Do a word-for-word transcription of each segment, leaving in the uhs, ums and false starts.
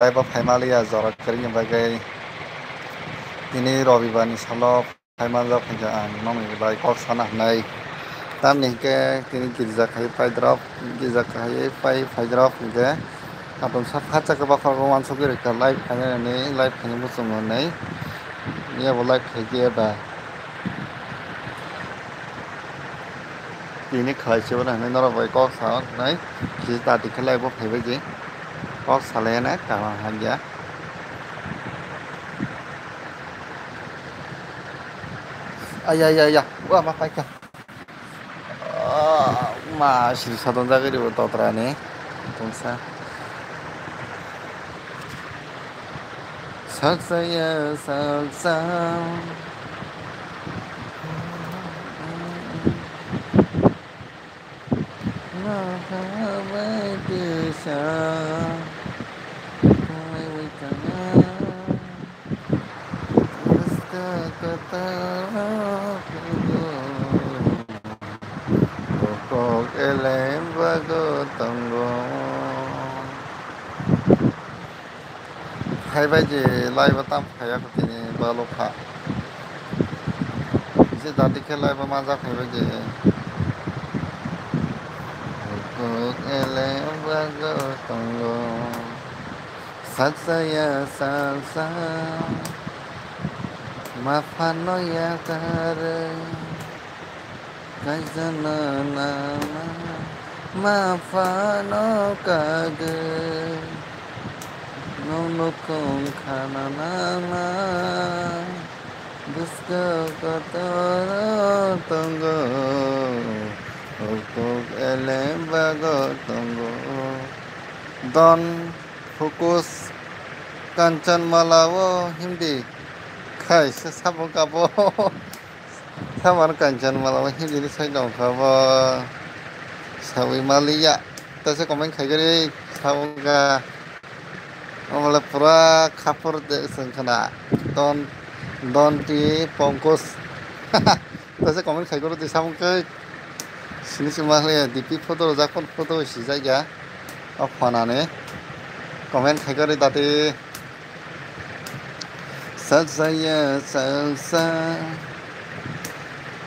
Live o phaimaliya jora kwrwini bagwi. Tini robibar ni salo phaimanjak hinkhe ang nokni bai kok sana hwnwi. Tamni hinkhe tini girja khai paidrop, girja khai pai paidrop hinkhe. Atomsa phatsa khe bokhorok uansukgwi rwkha live khainani, live khaina muchungo hwnwi. Yabo live khaikhe ba. Tini khlai se hwnwi norok bai kok sa hwnwi. Kisa dati khe live o phaibai di. Kok salaina kaham hamya. Aya, aya, aya. Wa ma paikha. Ah, ma siri sadon jagwi ribo totra ni. Tungsa. Saksa ya saksa. Mahabai tisa. Kaiwi tana. Bwskang kwtal hukuk elem bago tongo. Phaibai je live o tam phaiya kho tini balokha. Je dati khe live o manja phaibai je. Hukuk elem bago tongo. Saksa ya saksa. Maphano yakarwi. Kaijana nana. Maphano kagwi. Nokno kung khana nana. Bwskang kotor tongo. Hukuk elem bago tongo. Don Focus Kanchanmala o Hindi khai se sabung kabo. Samar Kanchanmala o Hindi ni sai tong kha bo. Sawi maliya. Ta se comment khai gari sabung ka. Amala pura khapur de sengkhana. Don Don ti Pongkos. Ta se comment khai gari di sabung kai. Sini sima le D P photo rojak phone photo sijak ya. O phone ane comment khai gari dati. Sajaya salsa.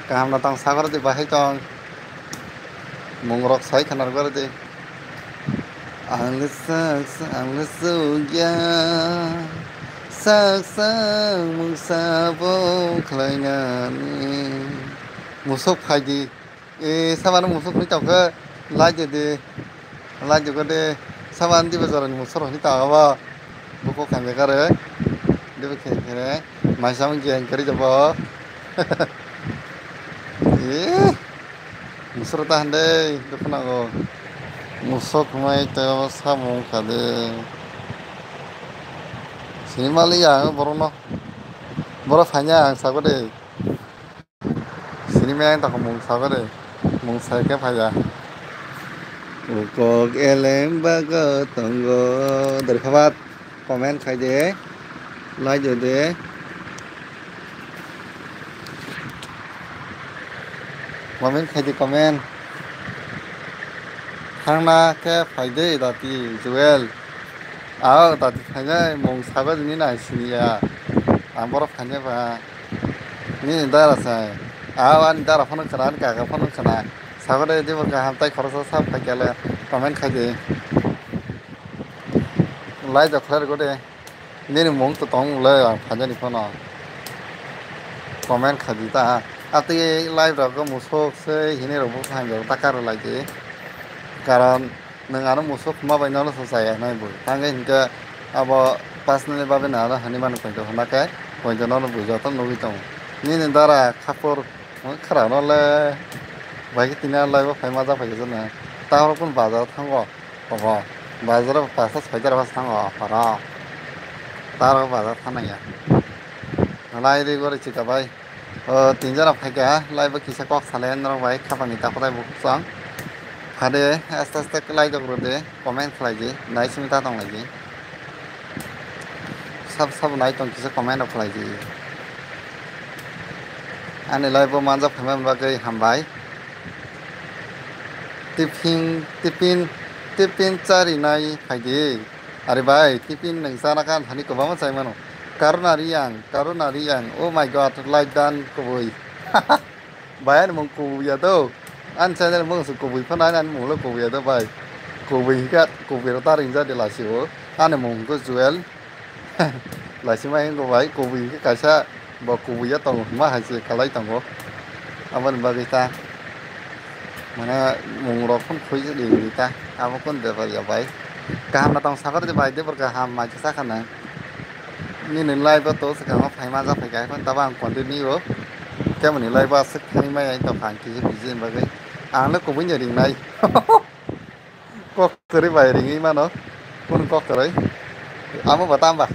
Kaham na tong sagor di bahai tong. Mungrok sai khanar gari di. Ang le sak sak, ang le sugya. Sak sak mungsa bo khlainani. Musuk phai di. E, samano musuk ni tongkhe, lai de de. Lai de de. Samano diba jorani musuk ni tong abo. Buko khamya kare. Diba khe khe. Mai samung je kari jabo. E, musuk ta hande, dukna go. Musuk mai to samung kade. Sini mali ya borok no. Borok phanya ang sabo de. Sini meng tako mung sabe de. Mung sai khe phaya. Ukok elem bago tongo. Dari khabat comment khai de. Like de de. Comment khai de comment. Thangna khe phai de dati Joel. Ao dati phainai mung sabe de ni nai sini ya. Ang borok phainai ba. Nini dara sai. Ao ani dara phano khna, ani kaka phano khna. Sagore dibo kaham tai khoroksa sa phai kele comment khai di. Lai jok khlai rwgo de. Nini mung to tong le ang phainani phano. Comment khai di ta. Atwi live rok musuk se hini rok bo phainai ta kar lai di. Karon Nwng ano musuk khuma bai nono swchaya hinwi bui. Tangwi hinkhe abo personally bagwi no ano hinwi mano poito hwnakhe poito nono bui joto nugwi tongo. Nini dara khapur khra no le bai khe tini ano live o phai ma jak phai khe jani. Takhoro kunu bazar o thango obo. Bazar o pasa soi dara bas thango oro. Taro bazar thanaya. Lai ri gori chika bai. O, tin jora phaikha, live o kisa kok salai norok bai, khapangni takhwlai bukhuk chwng. Phade, aste aste khlai jok rwdi, comment khlai di, nai simi ta tong lai di. Sab sab nai tong kisa comment rok khlai di. Ani live o manjak phaima bagwi hambai. Tiffin, tiffin, tiffin chari nai phai di. Are bai, tiffin nwng chana kha thani kwbangma chai mano. Karuna Riyang, Karuna Riyang. Oh my God, live dan kubui. Bai, ani mung kubui ya do. Ani channel mung su kubui phano ani, ani mung lo kubui ya do bai. Kubui hika, kubui ro ta ring ja de la si o. Ani mung ko Joel. Laisima hingo bai, kubui hwnkhe kaisa bo kubui ya tongo hwnma hai se kalai tongo. Aboni bagwi ta mane mung rok phano khui ri ri ta, abo kun bepar ya bai. Kaham no tong sakar de bai, de bor kaham mai khe sakha nang. Nini live o to swkang o phai ma ja phai kha, phano tabo ang continue o. Kemoni live o aswk thani mai ai tong kha ang kisa busy ni bagwi. Ang le kubui no ring nai. Kok kwrwi bai ringwi mano, kunu kok kwrwi. Amo ba tamba.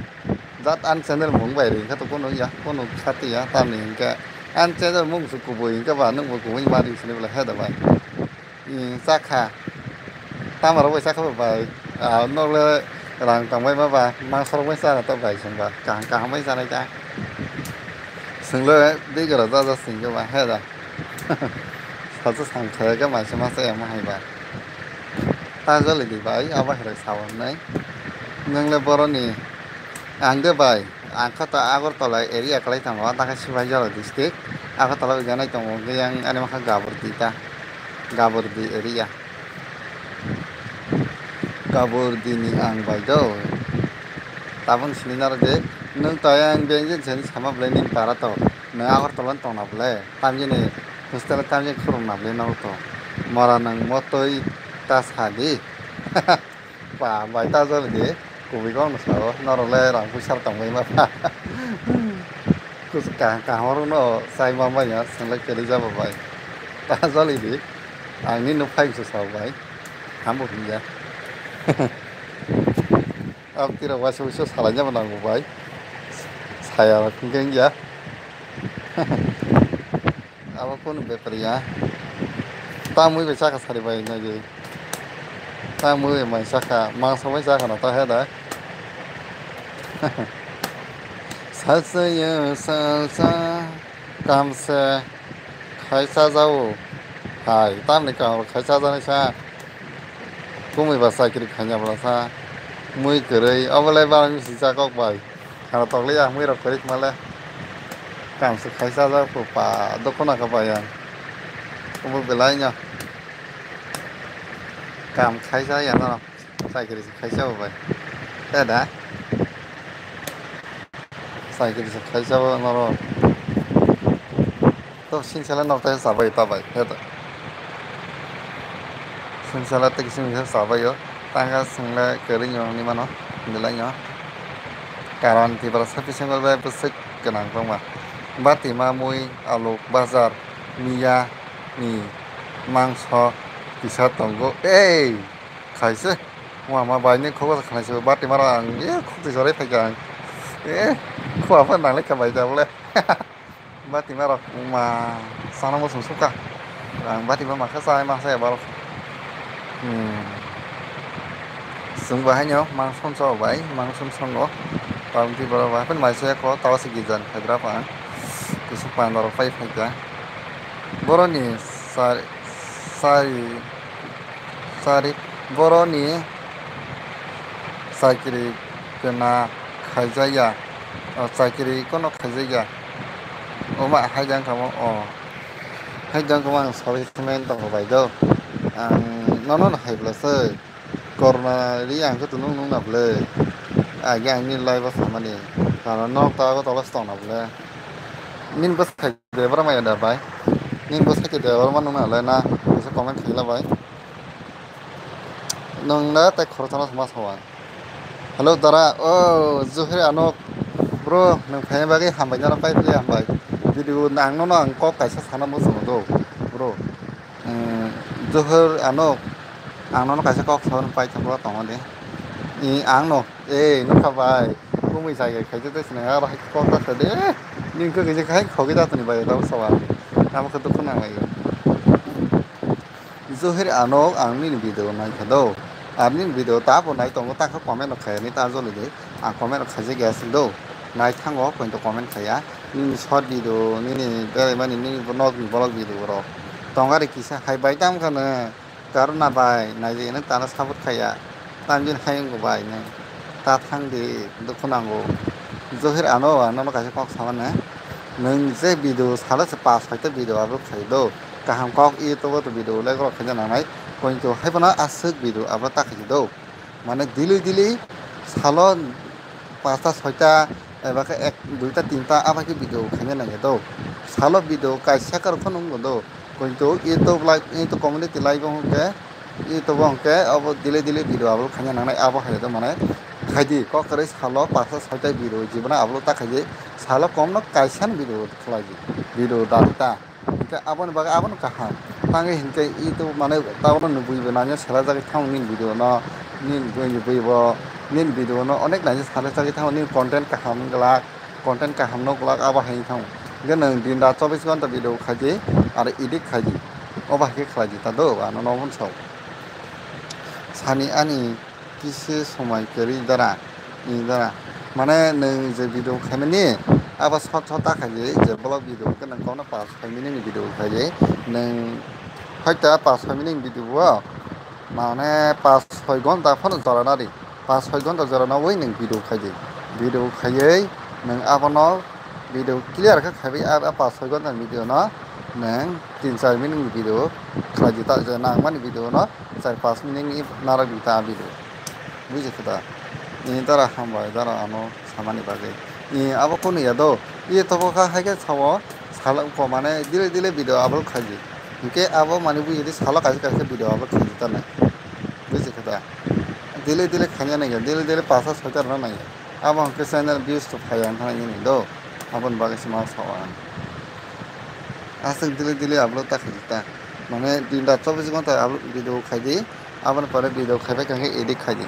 Jat ani channel mung bai ring kha to kunu ya, kunu khati ya, tamni hinkhe ani channel mung su kubui hinkhe ba, nwng bo kubui ma ring sini bwle he da bai. Chakha. Tama rok bai chakha bai. Ah, nok le rang tong bai ma ba, mangsa rok bai chana to bai chwng ba. Kaham kaham bai chanai ta. Swnglo bigora ja ja singke ba he da. Sacha sangkhe khe maisa masa ya ma hai ba. Ta joli di bai, abo hai rok sao hnai. Nwng le boroni ang de bai, ang kha ta Agartala area kwlai tongo, ta khe Sipaijala district. Agartala bai ganai tongo, hwnkhe yang ani ma kha Gabordi ta, Gabordi area. Gabordi ni ang bai do. Tabuk sini naro de, nwng ta yang beng je sani sama bwlai nini para to. Nwng Agartala tongna bwlai, tamjini hostel tamjini khurumna bwlai nogo to. Mora nwng motoi ta sadi. Pa bai ta joli di, kubui kok no sao, norok le rang puisa tong bai ma pa. Kus kaham kaham rok no chai ma bai ya, swnglai kwrwi jaba bai. Ta joli di, ang ni nuk phai se sao bai. Hambo hiya. Abtwi rok waisa waisa salai jaba nango bai. Saya rok hwnkhe ya. Abo kunu bepar ya. Tamwi bai chakha sari bai nai. Tamwi bai mai chakha, mangsa bai chakha na ta he da. Salsa ya salsa kamse khai chajao. Hai, tamni kaham khai chajanai sa. Kumui ba chakri khaina bwla sa. Mui kwrwi, obo lai barang si cha kok bai. Khana tokli ya mui rok kwrwi khma le. Kam se khai cha jak pa dokona kha bai ang. Obo belai no. Kam khai cha ya no. Chakri se khai cha bo bai. Te da. Chakri se khai cha bo noro. To singsela nok tai sabai ta bai. He to. Singsela te kising kising sabai yo. Tanga single kering yo ni mano. Belai no. Karon Tiprasa bisingo bai bwswk gwnang tongma. Batima mui aluk bazar miya ni mangso kisa tongo. Ei! Khaise. Wama bai ni khobor khanai se batima rang. Eh, khukti jorai phaikha ang. Eh, khua pha nanglai kha bai da bole. Batima rok ma sana mo sung suka. Ang batima ma kha sai ma sai borok. Hmm. Sung ba haino mang son so bai, mang son songo. Pabti borok ba pen mai se ko tawa se gijan Hyderabad. Kisu pandar pai phaikha. Boroni sar sari sari boroni chakri kwna khaijakya, o chakri kono khaijakya, omo haidang kamo o haidang kamo ang sorry khe mani tongo bai do, ang nono no hai bwla se korna ri ang khe tunung nung na bwle, age ang nini live o samani, karon nok ta ago tola se tong na bwle, nini bwsai debra maya da bai, nini bwsai debra ma nung na le na, kaisa comment khaila bai. Nwng na tei khoroksa no ma sao ang. Hello dara, o Johri Anok bro, nwng phaina bagwi hambai, norok pai philai hambai. Video ang nono ang kok kaisa sana muchungo do bro. Umm, Johri Anok, ang nono kaisa kok sao, nwng pai thangbo tongo de. I ang no, ei nukha bai, kumui jaiga khaijak tei sinai aro hai kok ta sa de. Nini kok kaisa khai khogwi da toni bai, tabo sao ang. Abo khe dukhu nang lai. Johri Anok, ang nini video naikha do. Ar nini video tabo nai tongo, ta khe comment rok khaiyani ta joli de. Ang comment rok khaijak ya sing do. Nai thango, poito comment khaiya. Nini short video, nini beraimani, nini nok ni vlog video rok. Tongari kisa hai bai tam kha nw. Karuna bai, naijak nw tano support khaiya. Tamjin hai wngkha bai nw. ta thang di, dukhu nango. Johir ano, ano no kaisa kok samane. Nwng je video salo se pas hoite video upload khai do. Kaham kok YouTube to video like rok khaina nangnai. Kointo haibono aswk video upload ta khai do. Mane daily daily salo pasta soita eba khe ek duita tinta aba khe video khaina nangya do. Salo video kaisa kar phano wngbo do. Kointo YouTube live, YouTube community live o hwnkhe, YouTube o hwnkhe abo daily daily video upload khaina nangnai abo hai do mane khaidi kok kwrwi salo pasta soita video jibona upload ta khaidi salo komno kaisa ni video khlaidi video dalta. Hingke aboni bagwi abono kaham. Tangwi hingke YouTube mane tabukno nini buibo nangya selajagwi thango nini video no, nini buibo, nini video no onek nangya selajagwi thango nini content kaham glak, content kaham no glak abo hai thango. Hingke nwng din rat chobbish ghonta video khaidi aro edit khaidi. Obo hai khe khlaidi ta do, ano no hwn sao. Sani ani kisi somai kwrwi dara, ni dara. Mane nwng je video khaimani, abo short short ta khaidi, je vlog video khe nwng kono pas soi minute ni video khaidi, nwng hoita pas soi minute ni video o, mane pas soi ghonta phano jora nadi, pas soi ghonta jora nawi nwng video khaidi, video khaiwi nwng abono video clear khe khaiwi a, a pas soi ghonta ni video no nwng tin char minute ni video khlaidi ta je nangmani video no char pas minute ni narwk di ta video. Buji khe da? Ni dara hambai dara ano samani bagwi. Ni abo kunu ya do. Iye tobo kha hai khe sao sala ko mane dile dile video upload khaidi. Hingke abo mane buji di sala kaisa kaisa video upload khaidi ta nai. Buji khe da? Dile dile khanya nai ya, dile dile pasa soita rwna nai ya. Abo hwnkhe channel views to phaiya wngkha nini do, aboni bagwi se ma sao ang. Aswk daily daily upload ta khaidi ta, mane din rat chobbish ghonta upload video khaidi, aboni pore video khaibai khe edit khaidi,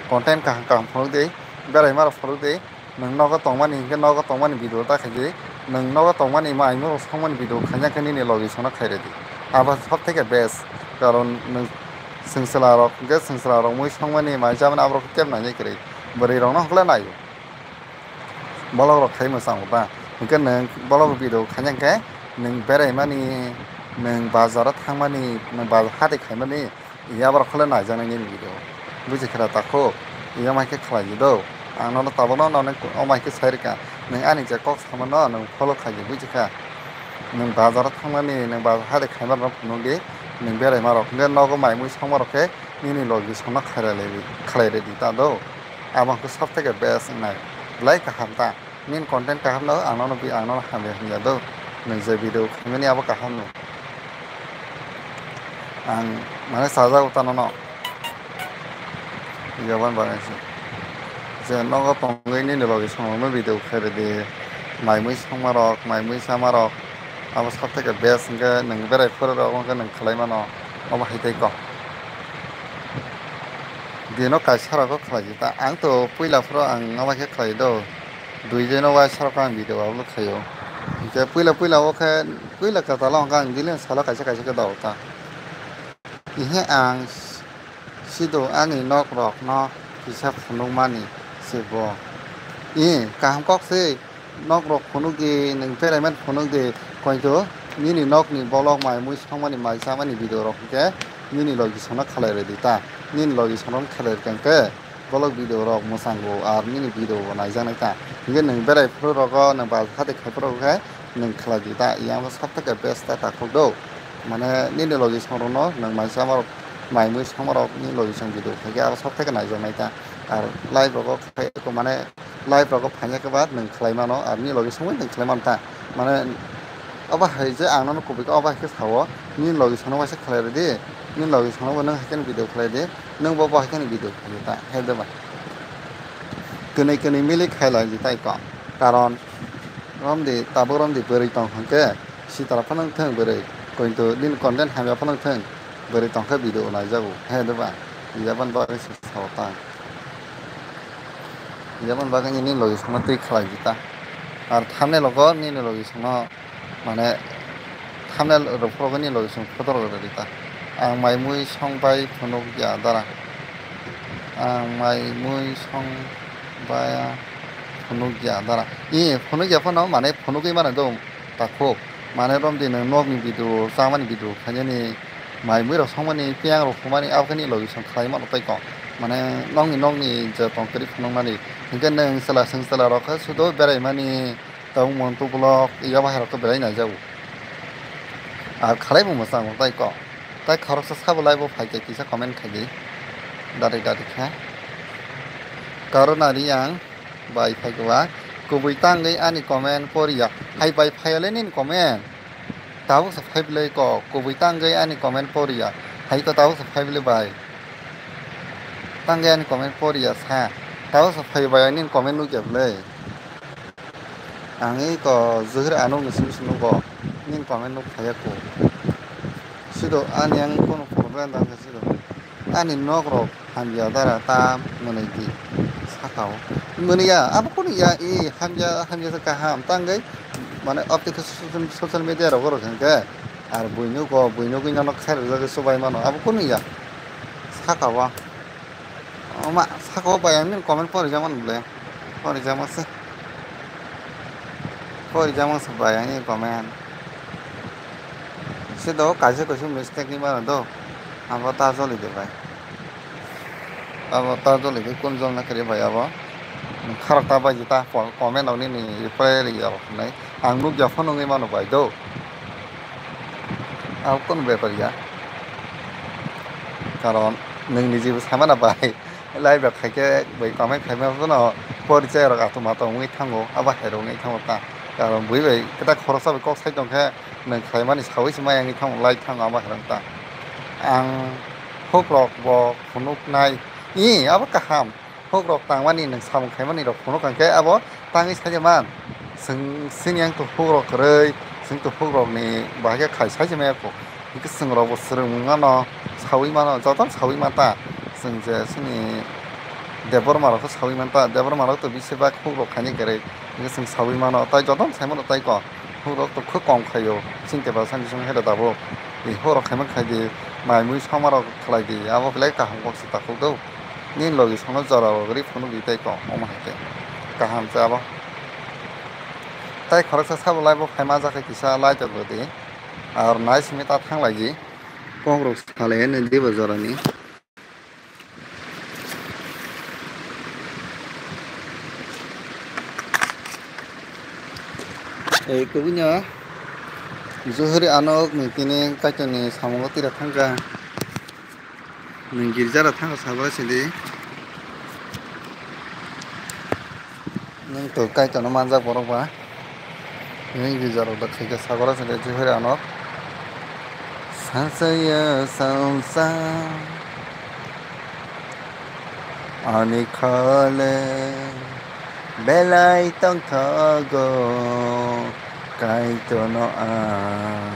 content kaham kaham phunuk di, beraima rok phunuk di, nwng nogo tongmani hinkhe nogo tongmani video ta khaidi, nwng nogo tongmani maimung rok songmani video khaina khe nini logi sono khairedi, abo sob theke best, karon nwng Chwng chwla rok hwnkhe chwng chwla rok mui songmani mai chamani aborok kebo nainai kwrwi. Bwrwi rokno hwnkhe naio. Bolok rok khai mwchang ta. Hwnkhe nwng bolok video khaina hwnkhe nwng beraimani, nwng bazaro thangmani, nwng bazar hati khaimani, yaborok khe naijaknai nini video. Buji khe da takhuk? Yamai khe khlai di do. Ang nono tabukno nono omo hai khe sai rwkha. Nwng ani je kok samano nwng follow khai di, buji kha? Nwng bazaro thangmani, nwng bazar hati khaima rok phunuk di, nwng beraima rok hwnkhe nogo mai mui songma rok khe nini logi songno khlai rwdi ta do. Abo hwnkhe sob theke best wngnai. Belai kaham ta. Nini content kaham no ang nono bi-, ang nono hamya hwnya do. Nwng je video khaimani abo kaham no. Ang mane chajago ta nono. Yabani bagwi se. Je nogo tongwi nini logi songrokno video khairidi. Mai mui songma rok, mai mui sama rok. Abo sob theke best hwnkhe nwng berai phuru rok hwnkhe nwng khlai mano. Obo hai tei kok. Bino kaisa rogo khlai di ta. Ang to puila phuru ang omo khe khlai do. Dui jeno waisa rok ang video upload khaio. Hwnkhe puila puila o khe puila kwtal o hwnkhe ang daily salo kaisa kaisa khe dago ta. Ihe ang sido ani nok rok no kisa phunuk mani se bo. I kaham kok se nok rok phunuk di, nwng payment phunuk di, koito nini nok ni bolok mai mui songmani mai chamani video rok hwnkhe nini logi sono khalai rwdi ta, nini logi sono khalai rwkha hwnkhe. Bolok video rok mwchango ar nini video bo naijaknai ta. Hingke nwng berai phuru rogo nwng bazar hati khai phuru khe nwng khlai di ta. Yang bo sob theke best ta takhuk do. Mane nini logi songrokno nwng mai sama rok mai mui sama rok nini logi song video khaikhe abo sob theke naijaknai ta. Ar live rogo khai mane live rogo phaina khe ba nwng khlai mano ar nini logi songwi nwng khlai mano ta. Mane obo hai je ang nono kubui khe obo hai khe sao nini logi songno waisa khlai rwdi. Nini logi songno bo nwng hai khe video khlai di. Nwng bo bo hai khe video khlai ta, hai de ba. Kwnwi kwnwi mili khai lai di tai kok. Karon romdi, tabuk romdi bwrwi tong hwnkhe sitara phano wng thung bwrwi. Kointo nini content hamya phano wng thung bwrwi tong khe video naijago, hai de ba. Yaban bagwi se sao ta. Yaban bagwi nini logi songno twi khlai di ta. Ar thumbnail o nini logi songno Mane thumbnail rok phuru nini logi song photo rok rwdi ta. Ang mai mui song bai phunuk ya dara. Ang mai mui song bai phunuk ya dara. I phunuk ya phano mane phunugwi mano do takhuk. Mane romdi nwng nokni video, chamani video khainani mai mui rok songmani, piyang rok songmani, abo khe nini logi song khlai mano tei kok. Mane nokni nokni je tong kwrwi phunukmani. Hinkhe nwng chwla, chwng chwla rok khe sudo beraimani tabuk montu vlog ya bahai rok khe belai naijago. Ar khalai bo mwchang tai ko. Tai khoroksa sabo lai bo phai khe kisa comment khai di. Dari dari khe. Corona Reang bai phai khe ba kubui tangwi ani comment poriya. Hai bai phai le nini comment. Tabuk se phai bwlai ko, kubui tangwi ani comment poriya. Hai ko tabuk se phai bwlai bai. Tangwi ani comment poriya sa. Tabuk se phai bai ani comment nukya bwlai. Ang iko Zuhur Anuk ni simi simi nugo. Nini comment nuk phaiya ko. Sido ani ang kono problem dang sido. Ani nok rok hamya dara ta mwnwi di saka o. Mwnwi ya, abo kunu ya, i hamya, hamya se kaham. Tangwi mane opti social, social media rok rok hwnkhe. Ar buinuk o, buinuk ino nok khairok jagwi subai mano. Abo kunu ya. Saka o. Oma, saka o bai ang nini comment pori jama nw le. Pori jama se. Pori jama se bai ang nini comment. Se do kaisa kaisa mistake ni mano do. Abo ta joli de bai. Abo ta joli de kun jol na kari bai abo. Kharok ta bai ta comment rok nini reply ri ya rok nai. Ang nuk ya phone nungwi mano bai do. Abo kun bepar ya. Karon nung ni jibo samana bai. Lai bai khai khe bai comment khai ma no porichai rok atum atum wngwi thango. Abo hai rok wngwi thango ta. Karon bui bai kwtak khoroksa bai kok sai tong khe. Nwng khlaimani saui se maya wngwi thango, lai thango abo hai rok ta. Ang hukrok bo phunuknai, i, abo kaham. Hukrok tangmani nwng samung khaimani rok phunuk hwnkhe abo tangwi saija man. Chwng sini ang to hukrok kwrwi, chwng to hukrokni bahai khe khai saija maya kho. Hwnkhe chwng rokbo swrwng wngmano, saui mano, jotono saui manta. Chwng je chini Debbarma rok khe saui manta, Debbarma rok to bisi bak hukrok khainai kwrwi. Hwnkhe chwng saui mano, tai jotono sai mano tai kok. Hukrok to khub kom khaio, chini tepasani bising hai tabuk. Ni hukrok khaima khai di, mai mui songma rok khlai di, abo belai kaham kok se takhuk do. Nini logi songno jora rok ri phunuk di tai kok, omo hai khe. Kaham se abo. Tai khoroksa sabo lai bo phaima jakhe kisa lai tok di. Ar nai simi ta thang lai di. Kok rok salai nini diba jorani. Ei kubui no Johori Anok ni tini Kaitor ni samungo tira thangkha. Nwng girja rok thangkha sabai sidi. Nwng to Kaitor no manjak borok ba. Nwng girja rok da khaikhe sagora se de Johori Anok. Sansaya sansa ani khale belai tongthogo Kaitor no ang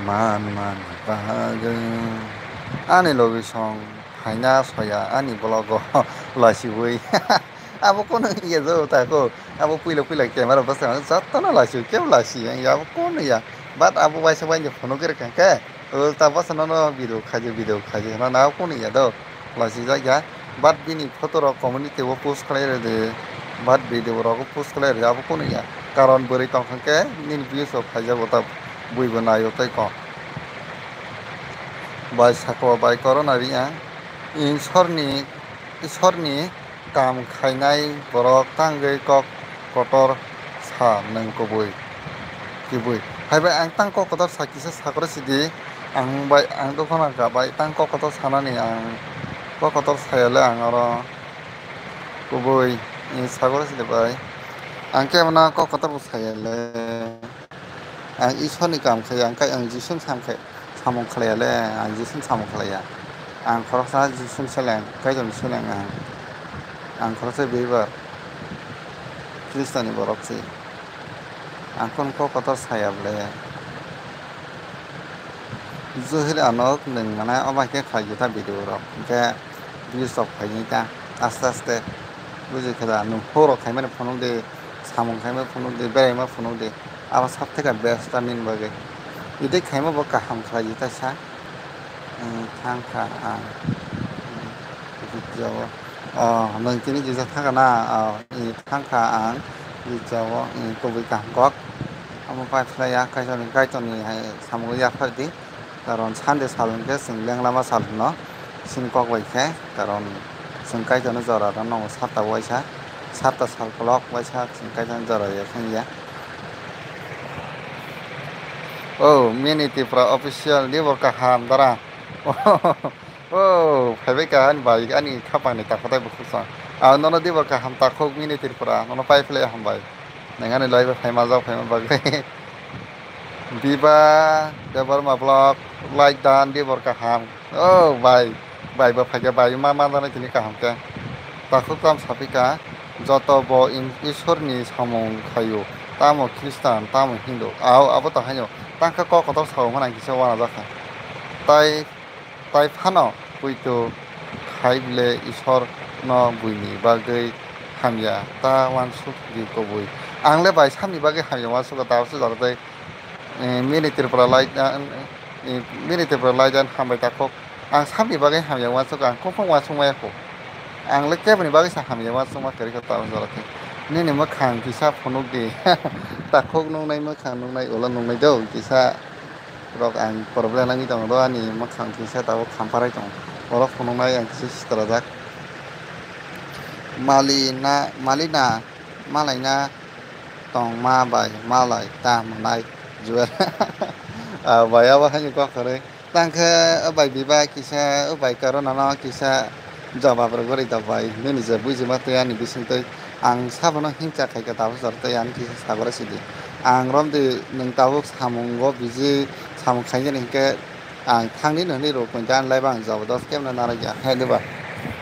man man bagwi. Ani logi song phaina soya ani vlog o lasiui. Abo kono iya jo ta ko. Abo puila puila camera bwskango jotono lasi kebo lasi ya, abo kono ya. But abo waisa waini phunuk rwkha khe ulta bwsano no video khaidi, video khaidi hwnna abo kono ya do. Lasi jak ya. But bini photo rok community o post khlai rwdi. But video rok post khlai rwdi abo kono ya. Karon bwrwi tongkha khe nini views rok phaijago ta buibo naio tei kok. Bai sako bai corona ria. Isorni, Isorni kam khainai borok tangwi kok kotor sa nwng kubui, kibui. Hai bai ang tang kok kotor sa kisa sakoro sidi, ang bai, ang dophano ka bai tang kok kotor sanani ang kok kotor sayale ang oro kubui, eh, sakoro sidi bai. Ang khe bono kok kotor bo sayale. Ang Isorni kam khaiya, ang kai ang Jisuni sam khai, samung khlaiya le, ang Jisuni samung khlaiya. Ang khoroksa Jisuni seleng, Kaitorni seleng ang. Ang khoroksa believer, Khristoni borok se. Ang kok kotor saya bole. Johori Anok nwng mane omo hai khe khlai di ta video rok. Hinkhe views rok phaini ta aste aste. Buji khe da nwng horo khaimani phunuk di, samung khaimani phunuk di, beraima phunuk di. Abo sabtheka best ta nini bagwi. Edit khaima bo kaham khlai di ta sa. Nwng thang kha ang. Video. Oh, nwng tini kisa thang kha na? Oh, i thang kha ang. Video, i kubui kaham kok. Amo pai phlai ya, Kaitorni, Kaitorni hai samung yaphar di. Karon Sunday sal hwnkhe chwng lenglama sal hwno. Chini kok bai khe, karon chwng Kaitorni jora rw nango, sapta waisa, sapta sal kolok waisa chwng Kaitorni jora ya thang ya. O, Mini Tripura official, Dibor kaham dara. O, phaibai ka ani bai, ani khapang ni takhuk tai bukhuk sa. A, nono Dibor kaham takhuk Mini Tripura, nono pai phle hambai. Nang ani live phai ma jok phai ma bagwi. Biba Debbarma vlog, like dan, Dibor kaham. O bai, bai bo phaikhe bai ma ma dana tini kaham khe. Takhuk tam sapika, joto bo in-, Isorni samung khaio, tamo Khristan, tamo Hindu. Ao abo to haino, tangkha kok kotor sao hwnang kisa wana jakha. Tai, tai phano puito khai bile Isorno buini bagwi hamya, ta wansuk di kubui. Ang le bai samni bagwi hamya wansukha, ta se jora tei Eh, Mini Tripura lai, ah, eh, Mini Tripura lai jan hambai takhuk. Ang sabni bagwi hamya wansuk, ang kuphung wansuk maya kho. Ang le keboni bagwi sa hamya wansuk ma kwrwi kha ta jora khe. Nini mwkhang kisa phunuk di. Takhuk nungnai mwkhang nungnai ulo nungnai do kisa rok ang problem nangwi tongo do ani mwkhang kisa tabuk khamparai tongo. Borok phunuknai ang kisa sitrajak. Malina, Malina, malaina. Tongma bai malai ta mwnai Juel. Ah, bai abo haino kok kwrwi. Tangkhe o bai biba kisa o bai Corona no kisa jawab rwgwi rwdi bai. Nini je bujima twi ani bisingtwi ang sabono hingcha khaikha tabuk jora tei ani kisa sagora sidi. Ang romdi nwng tabuk samungo biji samung khainani hinkhe ang thangni hwnwi rw koi ani lai bang jabardast kebo narwkya hai diba.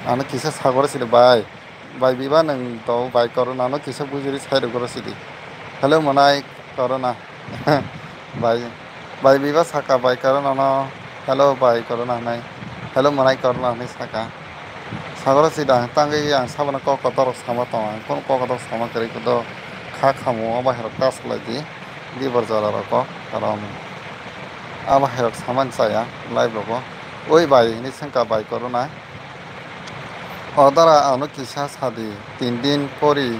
Ano kisa sagora sidi bai. Bai biba nwng to bai Corona no kisa bujiri sai rwgoro sidi. Hello mwnai Corona. Bai, bai biba saka bai Corona no. Hello bai Corona hwnai. Hello mwnai Corona hwnwi saka. Sagoro sida tangwi ang sabono kok kotor rok sama tongo. Ang kono kok kotor sama kwrwi kodo kha khamu o bai rok ta salai di. Dibor jora rok o karon. Abo hai rok samani chaya live rogo. Oi bai hwnwi swngkha bai Corona. O dara ano kisa sadi, tin din pori,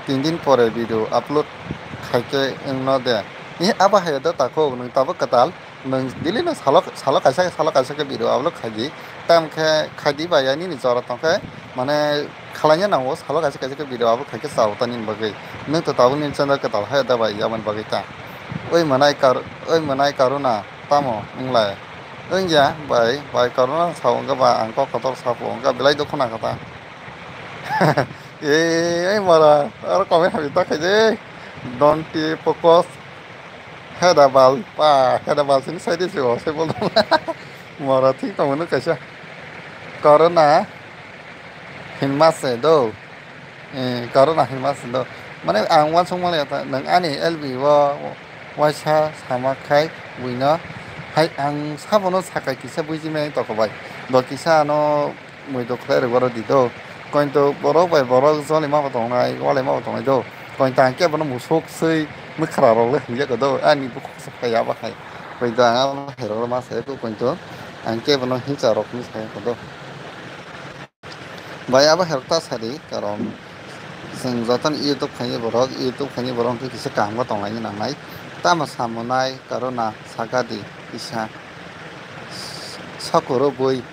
tin din pore video upload khaikhe wngno de. Ih, abo hai da takhuk, nwng tabuk kwtal, nwng daily no salo, salo kaisa, salo kaisa khe video upload khaidi. Tamkhe khaidi bai ya nini jora tongkhe, mane khalaina nango, salo kaisa kaisa khe video upload khaikhe chao ta nini bagwi. Nwng to tabuk nini channel kwtal hai da bai, yaboni bagwi ta. Oi mwnai kar, oi mwnai Corona, tamo wnglai? Wngya bai, bai Corona sa wngkha ba, ang kok kotor sapo wngkha, belai dukhu nangkha ta. Ei, ei mara, aro comment hamya ta khaide. Don't be focus. Heda bal, pa, heda bal sini sai de se o, se bol. Mara thik tong mano kaisa. Corona hinma se do. Eh, Corona hinma se do. Mane ang uansuk mali ata, nang ani L B o waisa sama khai buino. Hai ang sabono sakai kisa buji mai toko bai. Bo kisa ano mui dok khlai rwgoro di do. Kointo borok bai borok joli ma bo tongnai, walai ma bo tongnai do. Kointo ang kebono musuk swi mwkhra rok le hingya ko do. Ani bukhuk se phai ya ba hai. Kointo ang abo hai rok ma sai ko kointo. Ang kebono hincha rok ni sai ko do. Bai abo hai rok ta sadi karon chwng jotono YouTube khaini borok, YouTube khaini borok hwnkhe kisa kaham khe tonglaini nangnai. Tamo samunai Corona saka di kisa sakuro bui.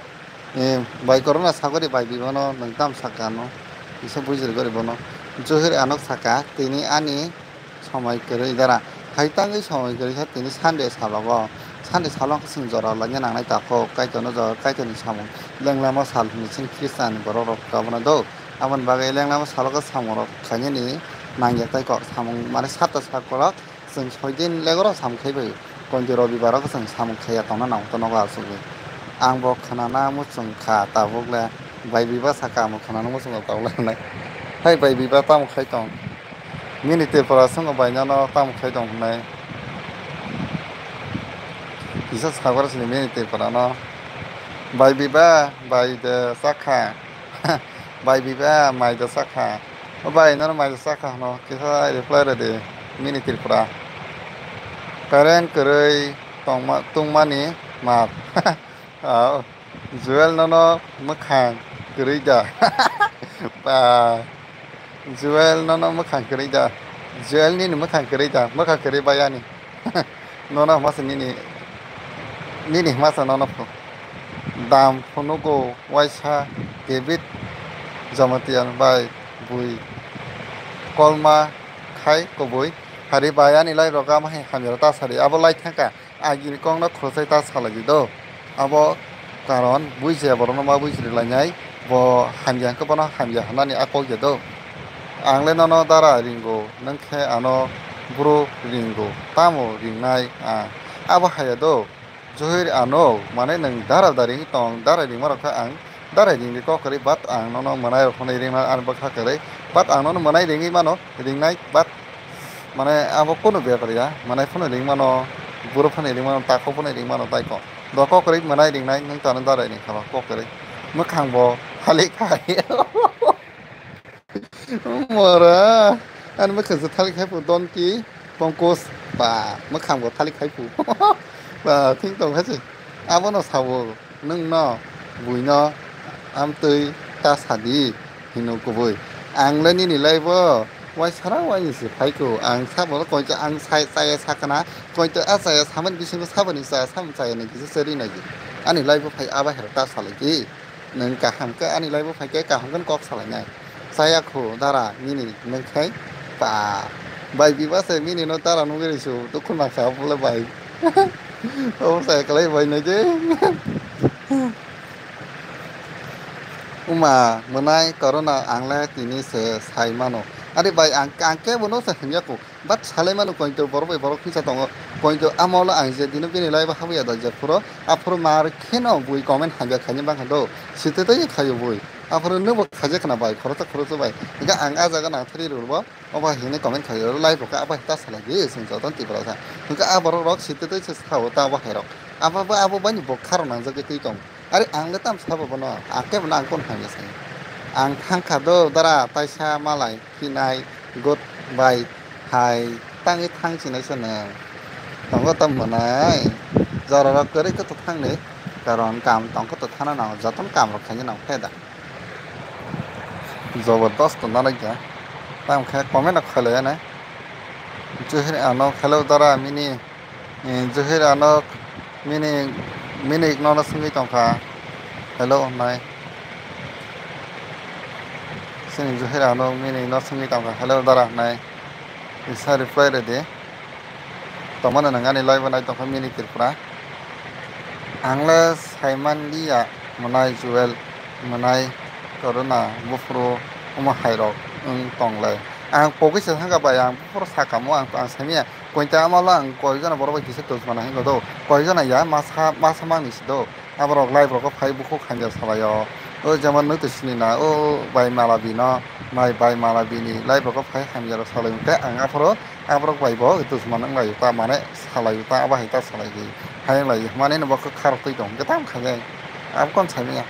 Eh, bai Corona sagori bai bibano nwng tam saka no kisa bujir gori bono. Johir anok saka tini ani somoi kwrwi dara. Hai tangwi somoi kwrwi kha tini Sunday salogo. Sunday salo wngkha chwng jora laina nangnai takhuk Kaitorno jora, Kaitorni samung. Lenglama sal hwnwi chwng Khristian borok rok abono do. Aboni bagwi lenglama salo khe samung rok khainani nangya tai kok samung mane sapta sal kolok. Chwng soi din legoro sam khai bai, kointi robibar o chwng samung khaiya tongna nang to nogo asugwi. Ang bo khwnana muchung kha tabuk le, bai biba saka amo khwnana muchung kha tabuk le hinai. Hai bai biba tamo khai tong? Mini Tripura swngo bai nono tamo khai tong hinai. Kisa sagor sini Mini Tripura no. Bai biba, bai de sakha. Bai biba mai da sakha. O bai, nono mai da sakha hwno, kisa reply rwdi, Mini Tripura. Parent kwrwi tongma, tungmani map. Au, Joel nono mwkhang kwrwi da. Ba, Joel nono mwkhang kwrwi da. Joel nini mwkhang kwrwi da, mwkhang kwrwi bai ani. Nono hwmasa nini, nini hwmasa nono phu. dam phunugo waisa kebit Jamatia bai bui kolma khai kubui hari bai ani live rok ama hai hamya ta sari abo lai thangka. Agini kokno khoroksa ta salai di do. Abo karon buiya borokno ma buiji rwlainai, bo hamya hwnkhe bono hamya hwnani a kok ya do. Ang le nono dara ringo, nwng khe ano buro ringo, tamo ringnai ang? Abo haya do. Johir ano, mane nwng dara da ringwi tong, dara ringma rok khe ang dara ringwi kok kwrwi, but ang nono mwnai rok phano ringna ani bwkha kwrwi, but ang nono mwnai ringwi mano, ringnai, but mane abo kunu bepar ya, mwnai phano ring mano, buro phano ring mano, takhuk phano ring mano, tai kok. Do kok kwrwi mwnai ringnai, nwng tano dara ring kha ba kok kwrwi. Mwkhang bo thalik khai. Mora, ani mwkhang se thalik khai phu, Donki, Pongkos, ba, mwkhang bo thalik khai phu. Ba, thing tong kha se. Abono sabo, nwng no, bui no, amtwi ta sadi, hino kubui. Ang le nini lai bo, wai sara wai ni se phai kho. Ang sabo koicha ang sai, chaya sakana, koicha a chaya samani bisingo saboni chaya, samani chaya ni kisa seri nai. Ani lai bo phai aba hero ta salai ki. Nwng kaham khe ani lai bo phai khe kaham khe kok salainai. Chaya khu dara nini nwng khai pa. Bai biba se mini no dara nugwi rw su, dukhu nakha bole bai. Obo chaya kwlai bai nai je. Uma mwnai corona ang le tini se sai mano. Ari bai ang, ang kebo no se himya khu. But salai mano koito borok bai borok kisa tongo. Koito amo lo ang je dino bini live habwi ya da je phuro. Aphuru mar kheno bui comment hamya khaini bangkha do. Site tei khayo bui. Aphuru nwbo khaje khna bai khoroksa khoroksa bai. Hingke ang a jaga nang thari rwbo. Obo hini comment khayo live rok abo ta salai di sing joton tipra sa. Hingke a borok rok site tei se sao ta obo hai rok. Abo bo abo bani bo kharo nang jagwi twi tong. Ari ang le tam sabo bono, ang kebo no ang kon hamya sai. Ang thang kha do dara taisa malai phinai good bye hai tangwi thang sinai se nwng. Tongo tam mwnai. Jora rok kwrwi khe to thang ni. Karon kam tong khe to thana nang, jotono kam rok khaina nang phe da. Jobor dos to nalai kha. Tam khe comment rok khailai anai. Johir ano khailo dara mini. Eh, Johir ano mini, mini nono swngwi tongkha. Hello hwnai. Chini Johir ano mini no swngwi tongkha. Hello dara hwnai. Kisa reply rwdi. Tomano nang ani live nai tongkha mini Tripura. Ang le saiman liya mwnai Joel mwnai corona buphuru omo hai rok wng tong le. Ang pogwi se thangkha bai ang buphuru sakamo ang, ang saimanya. Koita amalo ang koijono borok bai kisa dusmana hingo do. Koijono ya masa, masa mangni si do. Aborok live rogo phai bukhuk hamya salaio. O jemon nw twi sini na, o bai Malabi no, mai bai Malabi ni live rogo phai hamya rok salai hwnkhe ang aphoro aborok bai bo dusman wng laio ta, mane salaio ta, abo hai ta salai di. Hai wng laio, mane no bo khe kharok twi tong hwnkhe tam khainai. Abo kon saimanya.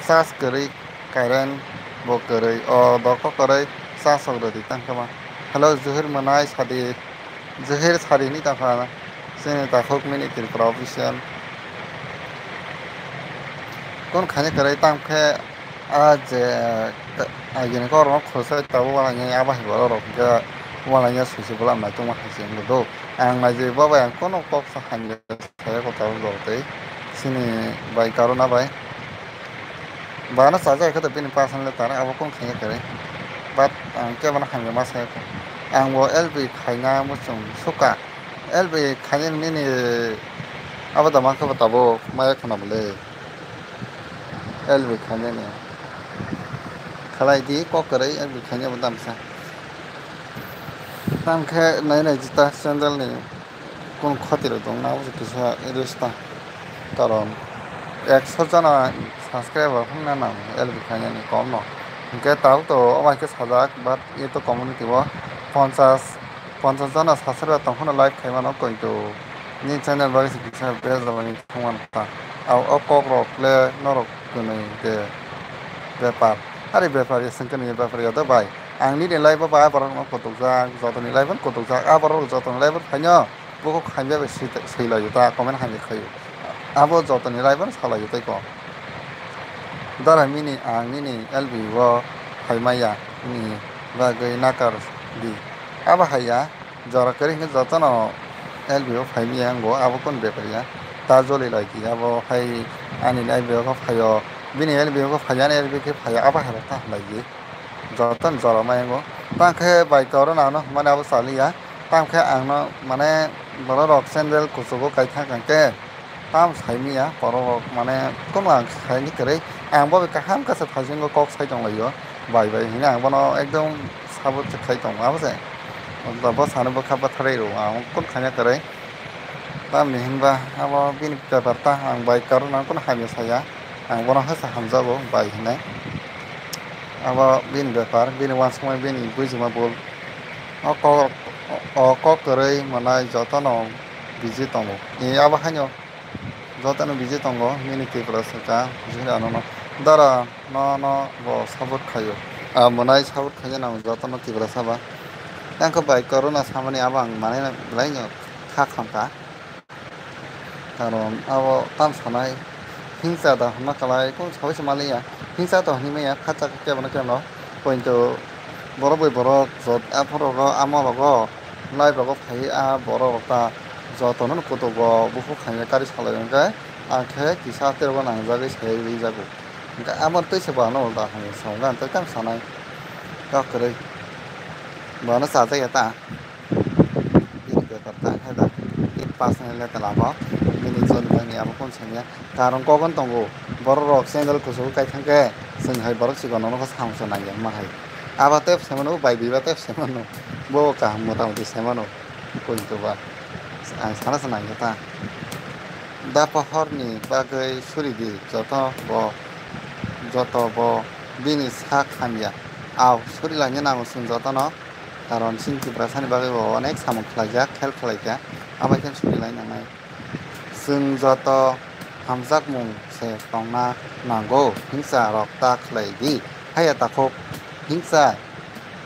Charge kwrwi, current bo kwrwi, o doko kwrwi, charge rok rwdi tang khe ma. Hello, Johir mwnai sadi. Johir sari ni tongkha chini takhuk mini Tripura official. Kon khaina kwrwi tamo khe a je agini kok rok khoroksa tabuk wanainai abo hai borok rok hwnkhe wanainai sui se bwlam naitokma hai se wngwi do. Ang naijagwi bo bai ang kono kok sa hamya saya kok tabuk rok tei chini bai karona bai. Bana chajak khe to bini personal letter abo kung khaina kwrwi. But ang kebono hamya ma saya kho. Ang bo L B khaina muchung suka. L B khaina nini abo da mankha bo tabuk maya khwna bwle. L B khaina ni. Khalai di kok kwrwi L B khaina bo damsa. Tamo khe nai nai jita sandal ni. Kung khati rok tong na, obo se kisa resta. Karon ekso jona subscriber hwnna nang L B khainani kom no. Hwnkhe tabuk to obo hai khe sajak, but ito community o ponchas, ponchas jona subscriber tong phano like khai mano koito. Ni channel bagwi se kisa bejabani thangmani ta. Abo o kok rok le norok kwnwi de bepar. Ari bepar ya sengkhe ni bepar ya do bai. Ang nini live o ba borok no kotok jak, joto ni live o kotok jak, a borok joto ni live o phaino. Bukhuk hamya bai swi, swi laio ta, comment hamya khaio. Abo jotoni raiban salaio tei ko. Dara mini ang nini L B o phaimaya ni bagwi nakar di. Abo haiya, jora kwrwi hwnkhe jotono L B o phaimaya wngo, abo kunu bepar ya. ta joli lai di, abo hai ani L B O khe phaio, bini L B O khe phaio, ani L B O khe phaio, abo hai rok ta hamlai di. Joto ni jora ma yango. Tang khe bai koro nano hwnmani abo chaliya. Tang khe ang no mane borok rok sandal kuchugo kai thang khe tam sai manya borok rok mane kono ang sai ni kwrwi. Ang bo kaham khe se thaisingo kok sai tong laio. Bai bai hwnwi ang bono ekdom sabo se khai tongo abo se. Bo sani bwkha bwtharwi rw ang kok khaina kwrwi. Tamni hinba abo bini bepar ta ang bai karo nang kono hamya saya. Ang bono hasa hamjago bai hinai. Abo bini bepar, bini uansukmani, bini buijima bul. O kok, o kok kwrwi mwnai jotono busy tongo. E abo haino jotono busy tongo, nini Tiprasa ka, buji hwnwi anono. Dara, no, no, bo support khaio. Ah, mwnai support khaina nango jotono Tiprasa ba. Yang khe bai corona samani abo ang manwi belai no kha khamkha. Karon abo tam sanai hingsa da hwnma kwlai kung saui se maliya. Hingsa to hwnwi manya khatsa khe kebono kebono. Pointo borok bai borok jot aphuru rogo amo rogo live rogo phaiwi a borok rok ta jotono kutugo bukhuk hamya kari salai hwnkhe ang khe kisa tergo nangjagwi sai ri jago. Hwnkhe amo twi se bo ano ulta hamya sa hwnkhe ang tei tam sanai kok kwrwi. Bono chajakya ta. Bini bepar ta hai da. Bini personal letter abo. Bini joni joni abo kung sanya. Karon kokon tongo. Borok rok sandal kuchugo kai thang khe. Chwng hai borok chikon no khe samung se nangya ma hai. Abo tep se mano, bai biba tep se mano. Bo kaham mota moti se mano. Koi to ba. Ang sana se nangya ta. Da pohor ni bagwi suri di joto bo. Joto bo bini sak hamya. Aw suri laina nango chwng jotono. Karon chini Tiprasani bagwi bo onek samung khlaijak, help khlaijak, abai khe suri lai nangnai. Chwng joto hamjakmung se tongna nango, hingsa rok ta khlai di. Haya takhuk hingsa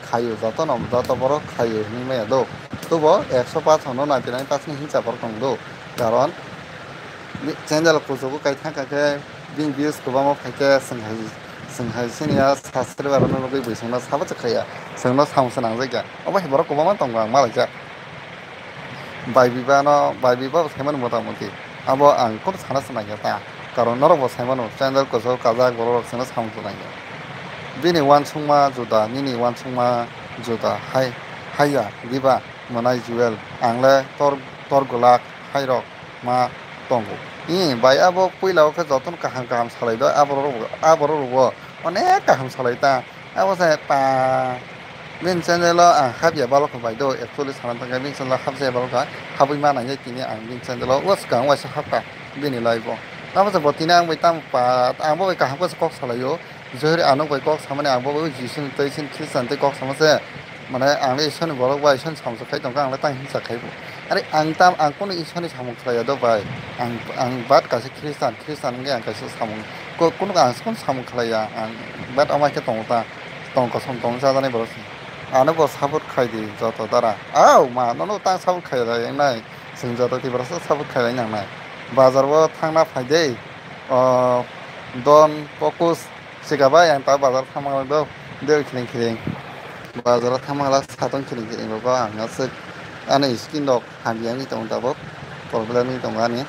khaio jotono, joto borok khaio hwnwi maya do. Tubo ekso paanch hono ninety nine percent hingsa borok tong do. Karon channel kuchugo kai thang kha khe bini views kwbangma phai khe chwng hai, chwng hai sini ya subscriber rokno nugwi bwswkno sabo se khaiya, chwngno samung se nangjakya. Obo hai borok kwbangma tongo ang malaijak. Bai biba no, bai biba bo saimano mota moti. Abo ang kunu sana se nangya ta. Karon norok bo saimano channel kuchuk kajak borok rok chwngno samung se nangya. Bini uansukma juda, nini uansukma juda hai, haiya diba mwnai Jewel, ang le tor, tor gwlak hai rok ma tongo. Ee, bai abo puila o khe jotono kaham kaham salai do, aborok rok bo, aborok rok bo onek kaham salai ta. Abo se pa bini channel o ang hapya balok bai do, actually sana thang khe bini channel o hapjaya balok kha, habwi ma nang ya tini ang bini channel o, o swkang waisa hapkha bini live o. Abo se bo tini ang bai tamo pa, ang bo bai kaham khe se kok salai o. Johri ano bai kok samani ang bo bai Jisu ni tei sin Khristan tei kok sama se. Mane ang le Isor ni borok bai Isor ni samung khai tongkha, ang le tang hingsa khai bo. Are ang tam, ang kunu Isor ni samung khlai ya do bai. Ang, ang bat kaisa Khristan, Khristan wngkhe ang kaisa samung. Ko-, kunu ang se kunu samung khlai ya, ang bat ama khe tongo ta. Tong kosom tong jajanai borok se. Ano bo support khai di joto dara. Au ma, nono tang support khai ya da yang nai. Chwng joto Tiprasa support khai lai nang nai. Bazar o thangna phai de. O, don, pokus, Sika bai ang ta bazar thangma do, de khiring khiring. Bazar o thangma la satong khiring khiring rogo ang aswk ani skin rok hamya wngwi tongo tabuk, problem wngwi tongo ani.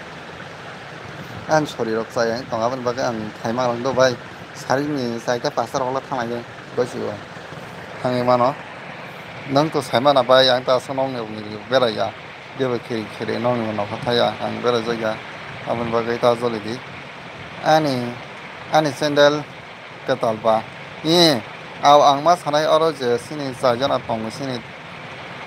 Ani sori rok chaya wngwi tongo, aboni bagwi ang phaima rok do bai, sari ni chaita pasta rok la thanglai de gosi o thangwi mano. Nwng to sai mana bai, ang ta aswk nokni rokni berai ya. Bebak khe khere nokni nokha thaya ang beraijak ya, aboni bagwi ta joli di. Ani, ani sandal kwtal ba. Ee, au ang ma sanai oro je chini chaijana tongo chini,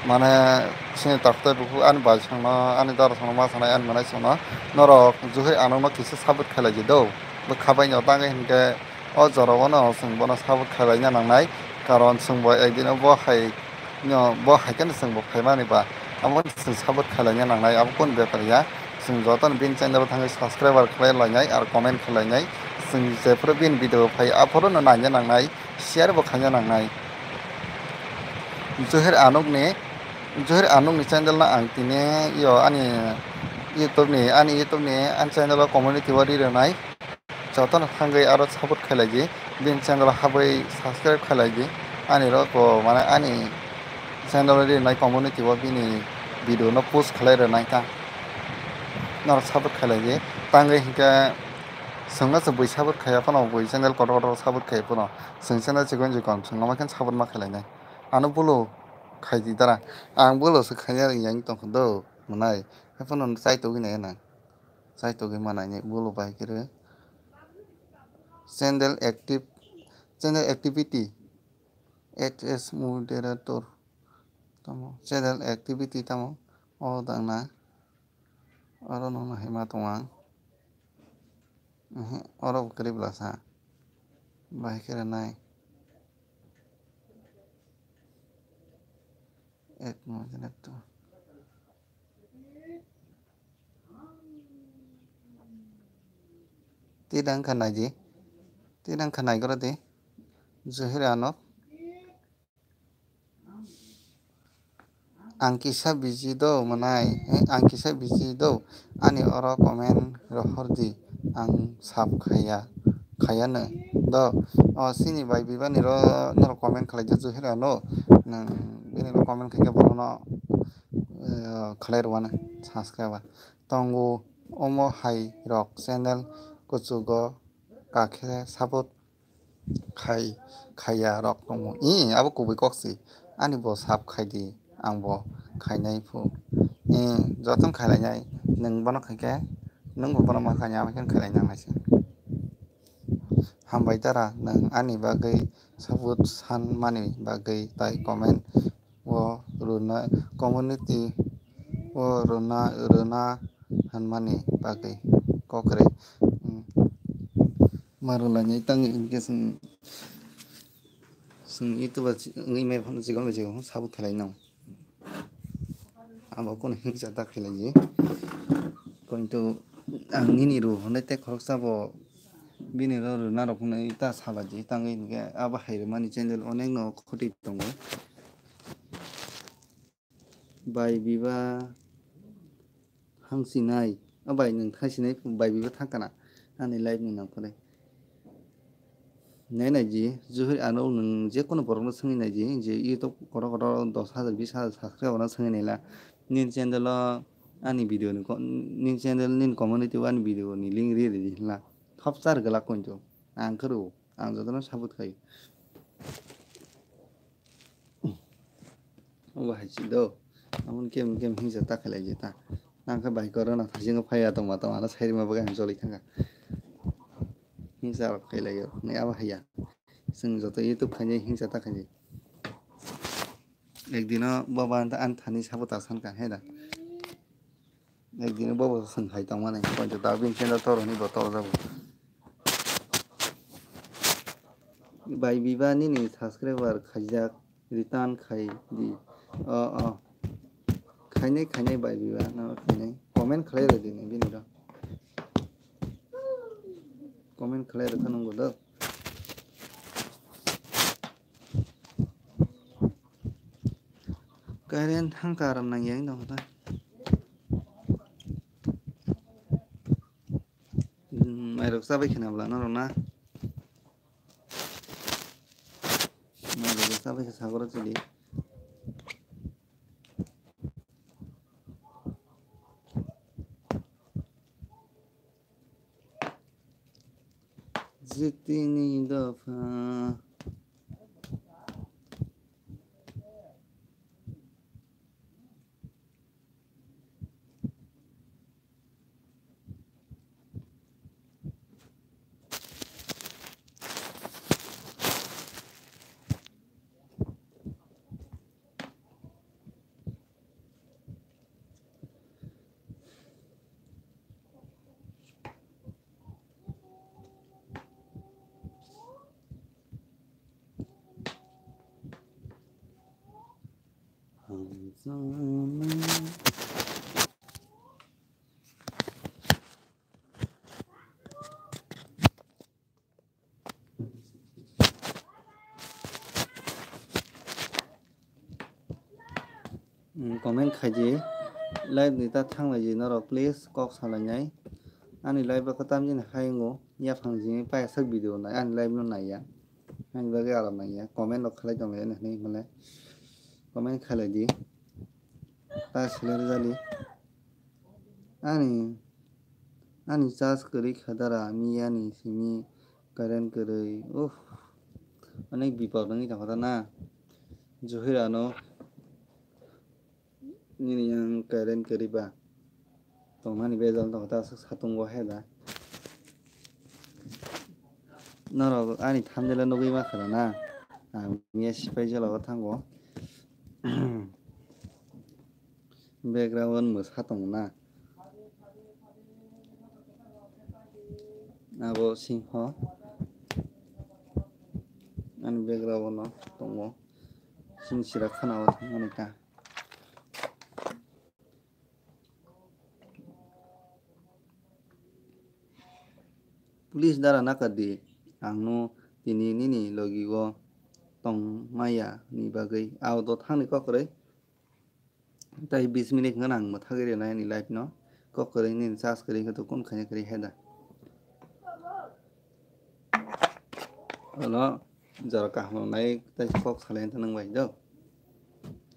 mane chini takhtai bukhuk ani bai songno, ani dara songno ma sanai ani manai songno. Norok juhai anokno kisa support khlai di do. Bwkha bai no tangwi hinkhe o jora o no chwng bono support khlai na nangnai, karon chwng bo ekdin o bo hai. No, bo hai kheno chwng bo phaimani ba, abo chwng support khlaina nangnai, abo kunu bepar ya. Chwng jotono bini channel o thangwi subscriber khlai lainai, ar comment khlai lainai. Chwng jephuru bini video phai, aphuru no naina nangnai, share bo khaina nangnai. Juher Anukni, Juher Anukni channel no ang tini yo ani YouTube ni, ani YouTube ni, ani channel o community o ri rwnai. Jotono thangwi aro support khlai di, bini channel o habwi subscribe khlai di. Ani rok bo mane ani channel o rinai community o bini video no post khlai rwnai ta. Norok support khailai di. Tangwi hinkhe swngno se bui support khaiya phano, bui channel kotor kotor support khaiya phano. Swng channel chikon chikon, swngno ma khe support ma khailai nai. Ano bolo khai di dara. Ang bolo se khaiya yang tong kho do, mwnai. Hai phano chai togwi nai nang. Chai togwi manai ni bolo bai khe re. Channel active, channel activity. H S moderator. Tamo channel activity tamo. O dang na. Oro no hai ma tong ang. Ehe, oro bo kwrwi bwlasa. Bahai khe rwnai. Ek moderator. Tidang kha naidi. Tidang kha naigoro di. Zuhir Anok. Ang kisa busy do mwnai, eh, ang kisa busy do. Ani oro comment rohor di, ang sap khaya, khaya no do. O sini bai bibani ro norok comment khlai di Zuhir Anok. Nang bini ro comment khaikhe bono, eh, khlai rwano subscribe. Tongo omo hai rok channel kuchugo kakhe support khai, khaiya rok tongmo. I, abo kubui kok si. Ani bo sap khai di, ang bo khainai phu. I, jotono khailainai, nwng bono khaikhe, nwng bo bono ma khainai, abo khe khailai nangnai se. Hambai dara, nwng ani bagwi support san mani bagwi tai comment o rwna, community o rwna, rwna hwnmani bagwi kok kwrwi, mm, ma rwlainai tangwi hinkhe chwng, chwng YouTube o wngwi maya phano chikon bai chikon sabo khlai nang. Abo kunu hingsa ta khlai di. Kintu ang nini rw hwnwi tei khoroksa bo bini ro rwna rok hwnwi ta sala di tangwi hinkhe abo hai rwmani channel onek no khoti tongo. Bai biba hangsinai. O bai nwng thangsinai bai biba thang kana? Ani live ni nang phone. Nai nai ji, Zuhir Anok nwng je kono borok no swngwi nai ji, je YouTube kotor kotor dos hajar, bis hajar subscriber no swngwi nai la. Nini channel o ani video ni ko-, nini channel nini community o ani video ni link ri ri di hinla. Thop char glak kointo. Ang khe rw, ang jotono support khai. Obo hai si do. Amon kem kem hingsa ta khlai je ta. Nang khe bai korona thasingo phaiya tongma tong ano sairima bagwi ang choli thangkha. Hingsa rok khlai yo. Ni abo haiya. Chwng joto YouTube khainai hingsa ta khainai. Ekdino baba anta an thani sabo ta sankha he da. Ekdino baba swng khai tongmani. Pointo da bin chenda toro ni botol jago. Bai biba nini subscriber khaijak. Return khai di. O, o. Khainai, khainai bai biba, no khainai. Comment khlai rw di ni bini ro. Comment khlai rw kha nungbo do. Current thang karam nang yang dong ta. Hmm, mai rok sabai khna bla no rok na. Mai rok sabai khe sagoro chili. Jitini dopha. Hmm, comment khai di, live ni ta thang lai di norok, please kok salai nai. Ani live o kwtam jani hai wngo, yaphang jini paiyasak video nai, ani live no naiya. Ani bagwi alam naiya, comment rok khlai tong lai ani hinwi hwnle comment khlai di. Ta seleng jali. Ani Ani charge kwrwi kha dara, miyani simi current kwrwi. Uff, onek bipor wngwi tongkha da na. Juhir ano nini yang current kwrwi ba. Tongmani bejal tongkha da, aswk satung bo he da. Norok ani thumbnail o nugwi mankha da na. Ang miya sipai jala o thango. Background mwsa tongo na. Abo singho. Ani background no tongo. Sini sira khana o thangmani ka. Please dara nakardi, ang no tini nini logi o tong maya ni bagwi. Auto thangni kok kwrwi. Tai bis minute hwnkheno ang mwthagwi rwnai ani live no. Kok kwrwi nini charge kwrwi hwnkhe to kun khaina kwrwi hai da. Olo jora kaham nai tai kok salai ta nang bai do.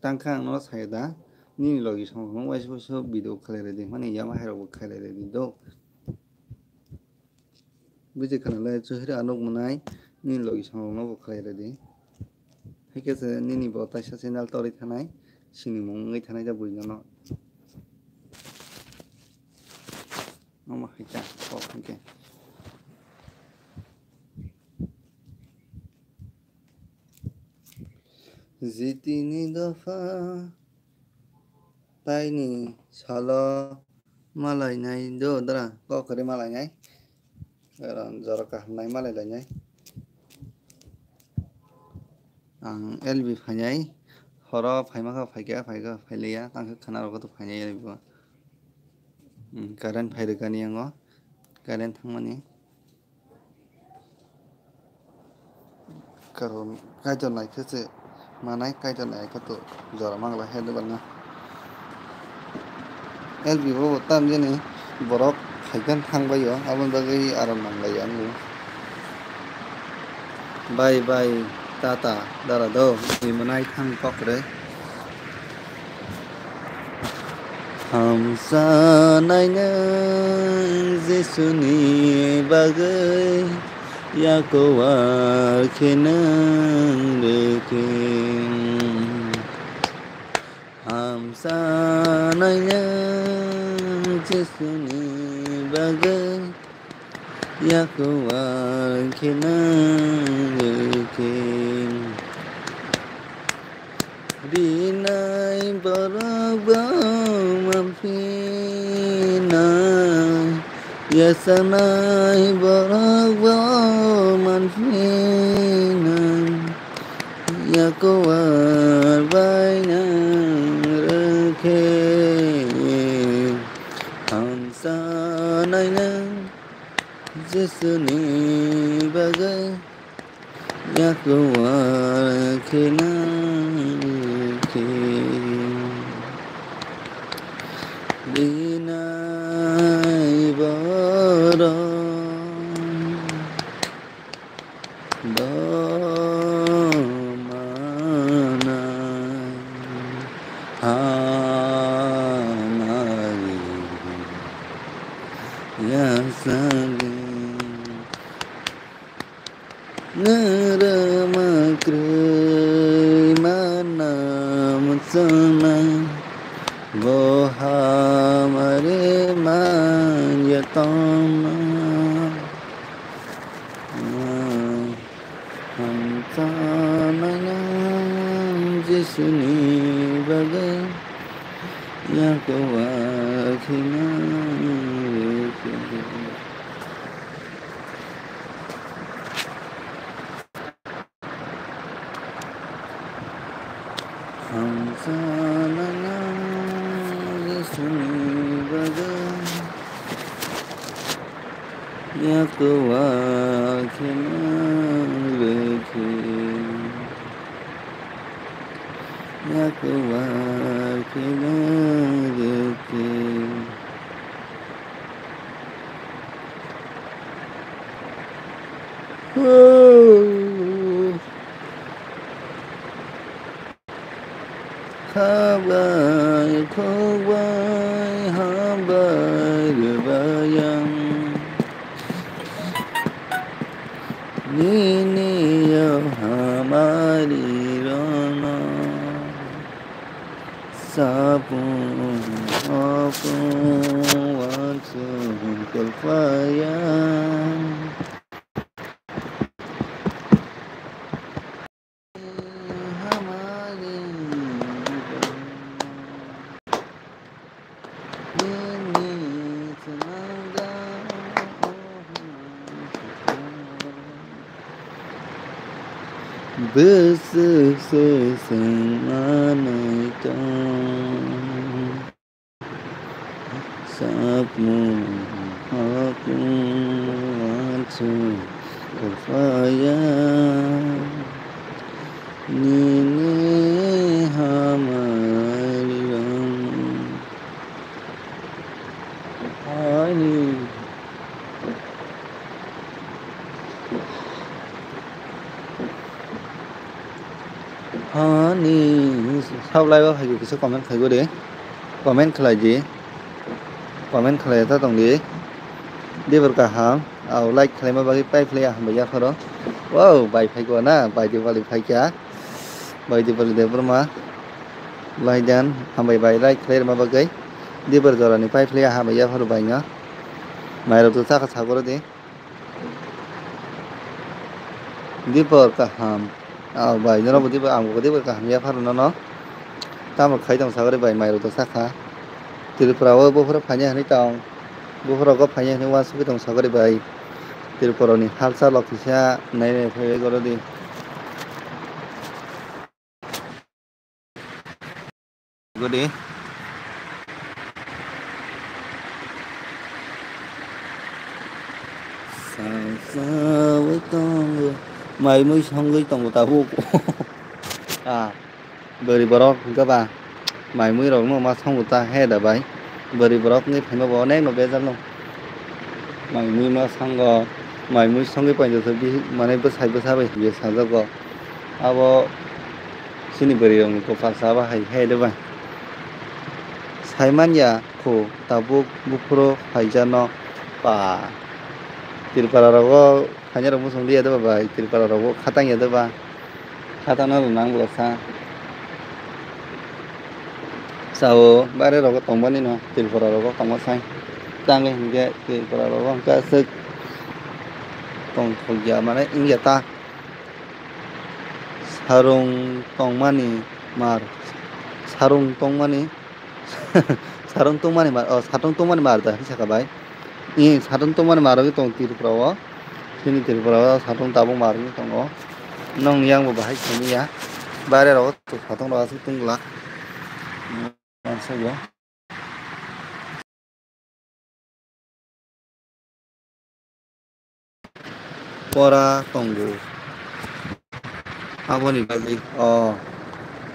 Tangkha ang no sai da. Nini logi song no waisa waisa video khalai rwdi mani yama hai rok bo khalai rwdi do. Bwtwi khwnalai chuhiri anuk mwnai nini logi song rok no bo khalai rwdi. Haikhe se nini bo taisa channel torwi thanai, sinimung wngwi thanai da buino no. Omo hai ta kok hwnkhe. Jitini dopha taini salo malainai do dra, kok kwrwi malainai. Oro jora kaham nai malai lainai. Ang L B phainai, horo phaima kha phaikha, phaikha, phailia, tangkhe khana rogo to phainai L B o. Hmm, current phai rwkani yango, current thangmani. Karon kaitor naikhe se manai, kaitor naikhe to jora mangla he de bana. L B bo tam jani borok phaikhe thang bai o, aboni bagwi aram nang lai o ani. Bye bye, tata, dara do, ni manai thang kok re. Hamsa nainang Jisuni bagwi yakobar khe nang rwkhe. Hamsa nainang Jisuni bagwi yakobar khe nang rwkhe. Rinai borok bo manphinai, yasanai borok bo manphinai, yakobar bai nang rwkhe. Hamsa nainang Jisuni bagwi yakobar khe nang khe rinai borok. Domanai hamari yasagi ngrwma kwrwi manam chwnai bo hamari man yatoma. Hamsa nainang Jisuni bagwi yakobar khe nang rwkhe. Hamsa nainang Jisuni bagwi yakobar khe nang rwkhe. Yakobar khe nang rwkhe. Khabai khokbai hambai rwbai ang. Sapung hapung wansuk kwlpaya. Hamari nini swnamjak. Bwswk se swng manwi tong. Sapung hapung wansuk kwlpaya. Nini hamari rang. Ani. Hani, sablai o hai kisa comment khai gori. Comment khlai di. Comment khlai ta tong di. Dibor kaham. Au like khlai ma bagwi pai phlai aham bai yapharo. Wow, bai phai ko na, bai di bali phai kya. Bai di bali de burma. Lai dan, hambai bai like khlai ma bagwi. Dibor jorani pai phlai aham bai yapharo bai no. Mairok tu chakha sagoro di. Dipor kaham. Ah, bai, norok bo dipor, ang bo dipor kaham ya pharo nono. Tamo khai tong sagori bai, mairok to sakha. Tripura o buphuru phaina hinwi tong. Buphuru go phaina hinwi uansugwi tong sagori bai. Tripura ni halsa lok kisa nai nai phaiwi gorodi. Gode. Sawi tongo. Mai mui songwi tongo tabuk. Ah, bwrwi borok hwnkhe ba mai mui rokno ma songo ta he da bai. Bwrwi borok wngwi phaima bo onek no bejal no. Mai mui ma sango, mai mui songwi painjak bihik mane bwsai bwsa bai hinwi sajago. Abo chini bwrwi rokni kwpal sa bahai hai de ba. Sai manya kho tabuk buphuru phaijano pa. Tripura rogo phaina rok muchung liya de ba bai, Tripura rogo khatang ya de ba. Khatana rw nang bwlasa. Sao bare rogo tongmani no Tripura rogo tongma sai. Tangwi hinkhe Tripura rogo hwnkhe aswk tongthokya mane wngya ta. Sarung tongmani mar. Sarung tongmani Sarung tongmani mar, oh, satung tongmani mar da, hisa ka bai. I satung tongmani mar wngwi tong Tripura o. Chini Tripura o satung tabuk mar wngwi tongo. Nong yang bo bahai simi ya. Bare rogo satung rogo aswk tong glak. Pora tongo. Aboni bagwi, oh,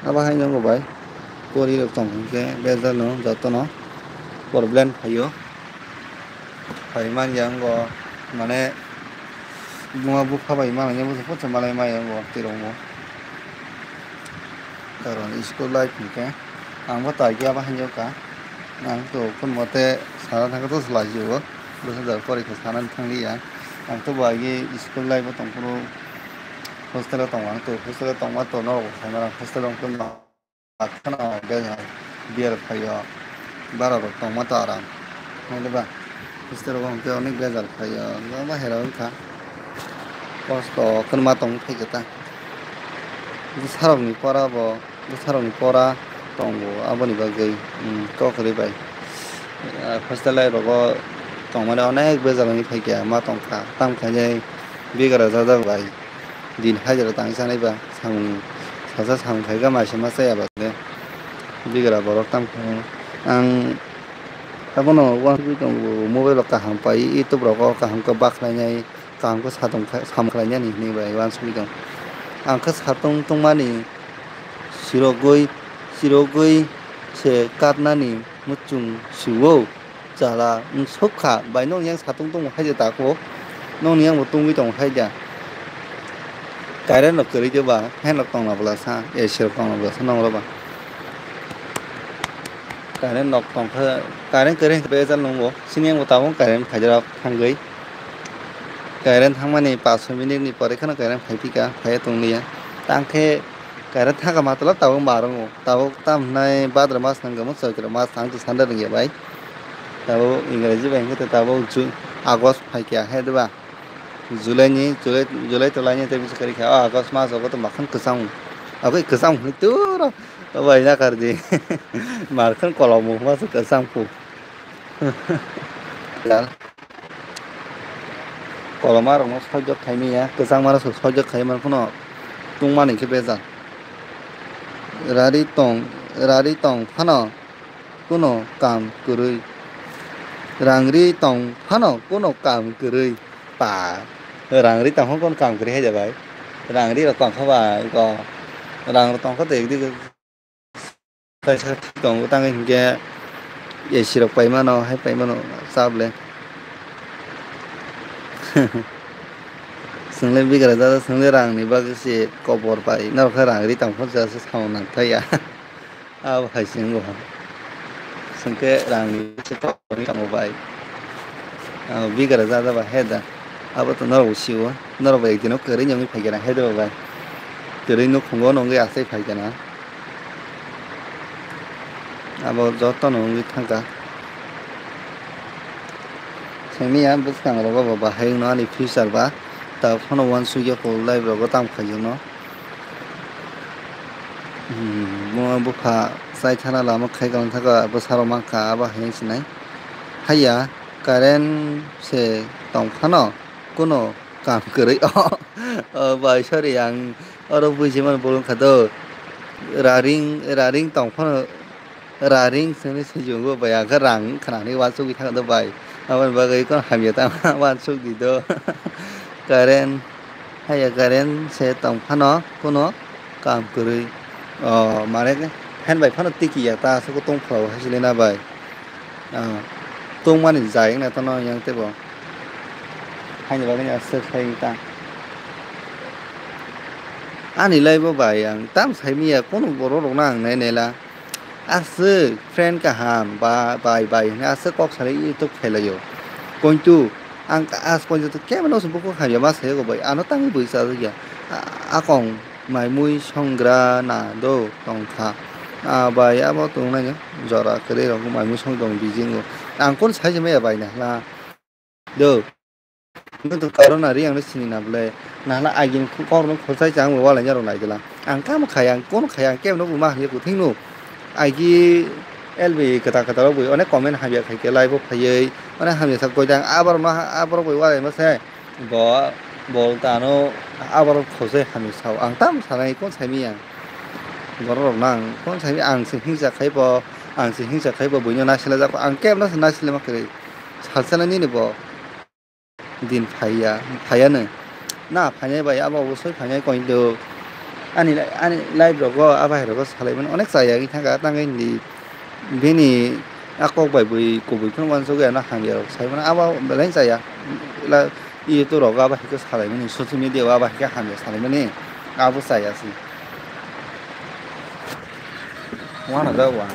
abo hai nongo bai. Pori rok tong hwnkhe bejal no jotono problem phaio. Phai manya wngo, mane, buma bupha bai manya bwswk posa malai maya wngo, twi rokmo. Karon school life hwnkhe ang bo tai khe abo hai wngkha. Ang to kun mote sana thangkhe to salai jio. Bwsajak pore khe sanani thangliya. Ang to bo agi school life o tongphuru hostel o tongo. Ang to hostel o tongma to norok bo khaimara hostel o wngkhe ma khana bejal bial phaio. Bara rok tongma to aram. Nai ba hostel o hwnkhe onek bejal phaio. Ba hera wngkha. Kosto khwnma tong phai khe ta. Bwsarokni pora bo, bwsarokni pora tongo, aboni bagwi, um, kok kwrwi bai. Ah, hostel life rogo tongmani onek bejal wngwi phaikha, ma tongkha, tamo khainai bigara jajak bai. Din hajra tang sanai ba, samung, sasa samung khaikha, maisa ma chaya ba de. Bigara borok tamo khainai. Ang abono uansugwi tongo, mobile o kaham pai, YouTube rogo kaham khe bakhlainai. Kaham khe satung khai, samung khlainani hinwi bai uansugwi tong. Ang khe satung tongmani sirogwi, sirogwi se katnani muchung sio. Chala wng sukha bai nokni yang satung tongmo hai de tako. Nokni yang bo tungwi tongo hai da. Current rok kwrwi de ba, fan rok tongna bwlasa, A C rok tongna bwlasa nokro ba. Current nok tongkha, current kwrwi hwnkhe bejal nungo. Sini yang bo tabuk current khaijak thangwi. Current thangmani pash minute ni pore kheno current phai phika, phai tonglia. Tangkhe Kaira thaka matwlap tabuk marango. Tabuk tam hwnai Bhadra mas nangkha mo Chaitra mas thang to sanda rwngya bai. Tabuk Ingreji bai hwnkhe tabuk Ju-, August phaikya he diba? July ni, July, July to laini tei bwswk kwrwi kha. O August mas o to makhon kwchang. Abo kwchang hwnwi turo. O bai na kardi. Markhon kolom mas kwchang pu. Koloma rokno sojok khaimaya, kwchangma rok sojok khai man phano tungmani khe bejal. Rari tong, rari tong phano kuno kam kwrwi. Rangri tong phano kuno kam kwrwi. Pa, rangri tong phano kuno kam kwrwi hai da bai. Rangri rok tong kha bai ko. Rang rok tong kha de, de, kaisa tongo tangwi hinkhe A C rok paimano, hai paimano, chap le. Chwngle bigra jada, chwngle rangni bagwi se kobor pai, norok khe rang ri tong phano se samung nang thaya. Abo hai se wngo. Chwngkhe rangni se tongwi tongo bai. Abo bigra jada ba he da. Abo to norok bo sio. Norok bo ekdino kwrwi wngwi phai khe na he da bai. Kwrwi nukhungo wngwi achai phai khe na. Abo jotono wngwi thangkha. Simi ya bwskangrogo bo bahai wngno ani future ba. Tabuk phano uansukya kok live rogo tamo khaijwkno. Hmm, buma bupha chai thana lama khai kalang thaka bwsarok mankha abo hai sinai. Haiya current se tong phano kuno kam kwrwi. O, o bai sorry ang oro buji mano bolong kha do. Raring, raring tong phano, raring sini sejungo bai ang khe rang khnani uansugwi thang do bai. Aboni bagwi kono hamya tang uansuk di do. Current, haiya current se tong phano kuno kam kwrwi. O, mare fan bai phano tiki ya ta aswk tong phano hai sile na bai. Ah, tongmani jai wngna tono yang tebo. Haini bagwi aswk khai ta. Ani lai bo bai ang tam sai miya kono borok rokno ang nai naila. Aswk friend kaham ba bai bai hwnwi aswk kok salai YouTube khailaio. Pointu ang as pointu kemano se bukhuk hamya ma sayago bai ano tangwi bui chajak ya. A-, akong mai mui songgra na do tongkha. A bai abo tongnaino jora kwrwi rok mai mui song tong bisingo. Ang kun sai se maya bai na hla. Do. Nung to corona ri ang sini na ble. Na hla agin kok rok khosai chang bo walai rok nai dela. Ang kam khai ang kun khai ang kem no ma hye kuthing no. Agi L B kata kata rok bui onek comment hamya khai ke live o phaiwi onek hamya sak koi dang abar no abar bui walai ma se. Bo, bo tano aborok khosai hamya sao. Ang tam sanai, kon saimi ang. Borok rok nang, kon saimi ang se hingsa khai bo, ang se hingsa khai bo, buino nasilajak. Ang kebo no se nasilai ma kwrwi. Salsana nini bo. Din phaiya, phaiya no. Na phainai bai, abo obosoi phainai koindo. Ani, ani live rogo, abai rogo salai mani onek chaya wngwi thangkha, tangwi hindi. Bini a kok bai bui kubui phano uansukya na hamya rok sai mano abo belai chaya. La YouTube rogo abo hai khe salai mani, social media o abo hai khe hamya salai mani abo chaya se. Wana da wa.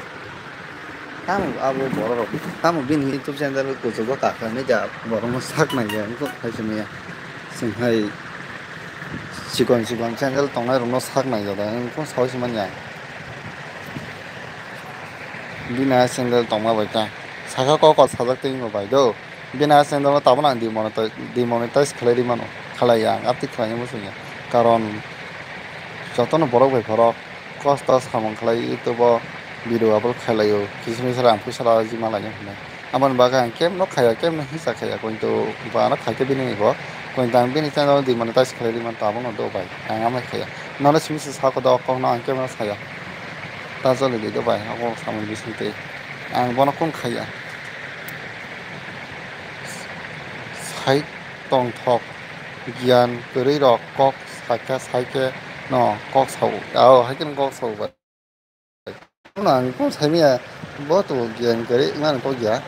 Tamo abo borok rok, tamo bini YouTube channel kuchugo kakha ni ja borok no sak nai ya, niko khai se maya. Sing hai chikon chikon channel tongnai rok no sak nai ya da, niko sao se manya. Bini a channel tongma bai khe saka kok kok sajak twi wngma bai do. Bini a channel no tabuk ang demonetize, demonetize khlai ri mano, khlai ya ang update khlai muchung ya. Karon jotono borok bai borok kosto samung khlai YouTube o video upload khlai o, kisa misa rang puisa rw jima lai hwnwi. Aboni bagwi ang kebo no khaya, kebo no hisa khaya, kintu bo ano khai khe bini bo, kintu ang bini channel demonetize khlai ri mano tabuk no do bai, ang amai khaya. Nono simi se sako do kok no ang kebo no saya. Ta joli di do bai, abo samung bising twi. Ang bono kung khaiya. Sai tongthok giyan kwrwi rok kok sakha saikhe no kok sao. Ao, haikhe no kok sao bai. Bono ang kung saimaya, bo to giyan kwrwi wngmani kok ya.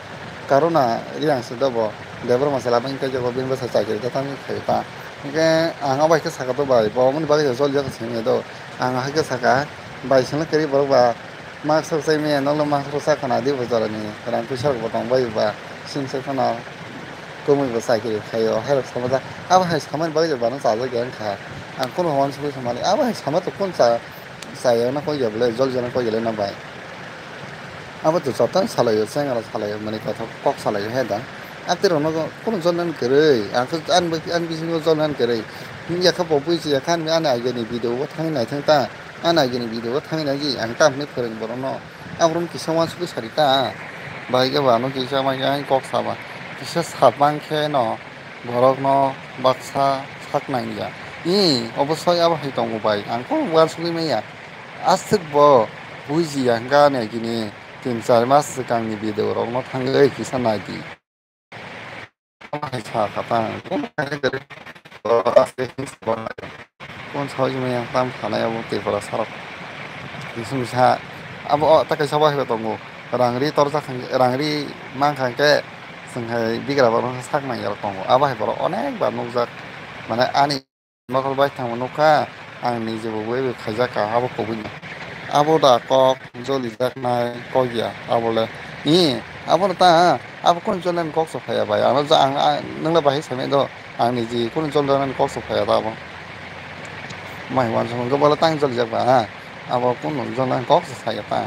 Karona riyang se do bo. Debra masala bini kaijago bini bwsa chakri da tamni khai ta. Hingke ang abo hai khe saka do bai, bo mani bagwi jol jak simi do. Ang hai khe saka, bai sengla kwrwi borok ba. Mask rok chai maya, nokno mask rok cha khana di bo jorani rang puisa rok bo tong bai ba, sing se khana kumui bo chakri khaio, hai rok sama jak, abo hai samani bagwi bo ano chajak ya wngkha. Ang kunu hwn sugui samani, abo hai sama to kun cha, Chayana kok ya bole, jol jana kok ya le na bai. Abo to joto salaio, chengara salaio, mani kothok kok salaio he da. Ati rono kono jol nan kwrwi, ang khe ani bai, ani bisingo jol nan kwrwi. Hiya khe bo bui ya khan ani ageni video o thangwi naithang ta, ani ageni video o thangwi nai ang tamni phwrwng borokno. Abrum kisa wansugwi sari ta. Bai khe ba ano kisa mai khe ang kok saba. Kisa sabang khe no. Borokno baksa sak nangya. Ee, obosoi abo hai tongo bai. Ang kok uansugwi manya. Aswk bo bujiya hwnkha ne kini tin char mas swkangni video rokno thangwi kisa nai di. Abo hai sa kha ta. Kon sawi manya tam khanai abo Tripura sarok. Bising sa abo o ta kaisa bai tongo. Rang ri torjak hwnkhe, rang ri mankha hwnkhe. Chwng hai bigra borok sak nai rok tongo. Abo hai borok onek bar nukjak. Mane ani nokol bai thangma nukha, ang niji bo bai bai khaijak ka, abo kubui no. Abo da kok jolijak nai kok ya, abo le. Ee, abo no ta, abo kon jol nani kok se phaiya bai. Ano ja ang, ang, nwng le bahai sai do, ang niji kon jol nani kok se phaiya da abo. Mai wan song go bole tang jolijak ba, ha. Abo kunu jona kok se saya ta.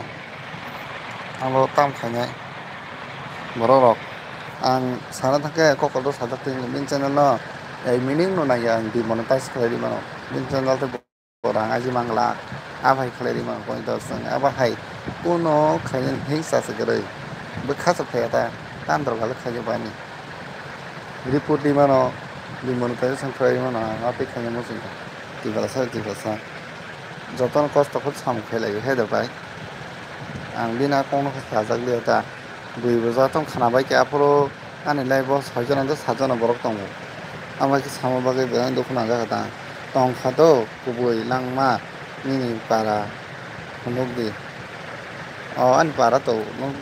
Abo tam khainai borok rok. Ang sana thangkhe kokol rok sajak twi bini channel no ek minute no naiya ang demonetize khlai ri mano. Bini channel tei borok rang aji mangla. Abai khlai ri mano point of song. Abo hai kuno khainai hingsa se kwrwi. Bwkha se phaiya ta. Tam dor galo khaijak bani. Report di mano. Demonetization khlai ri mano. Abo twi khainai muchung. Tiprasa, Tiprasa. Jotono kosto khe samung khlai laio, he da bai. Ang bini a kokno khe sajak liya ta. Bui bo joto khna bai khe aphuru ani life o soi jona do sat jona borok tongo. Abo khe sama bagwi belai dukhu nangjak ta. Tong kha do kubui langma nini para phunuk di. O ani para to nuk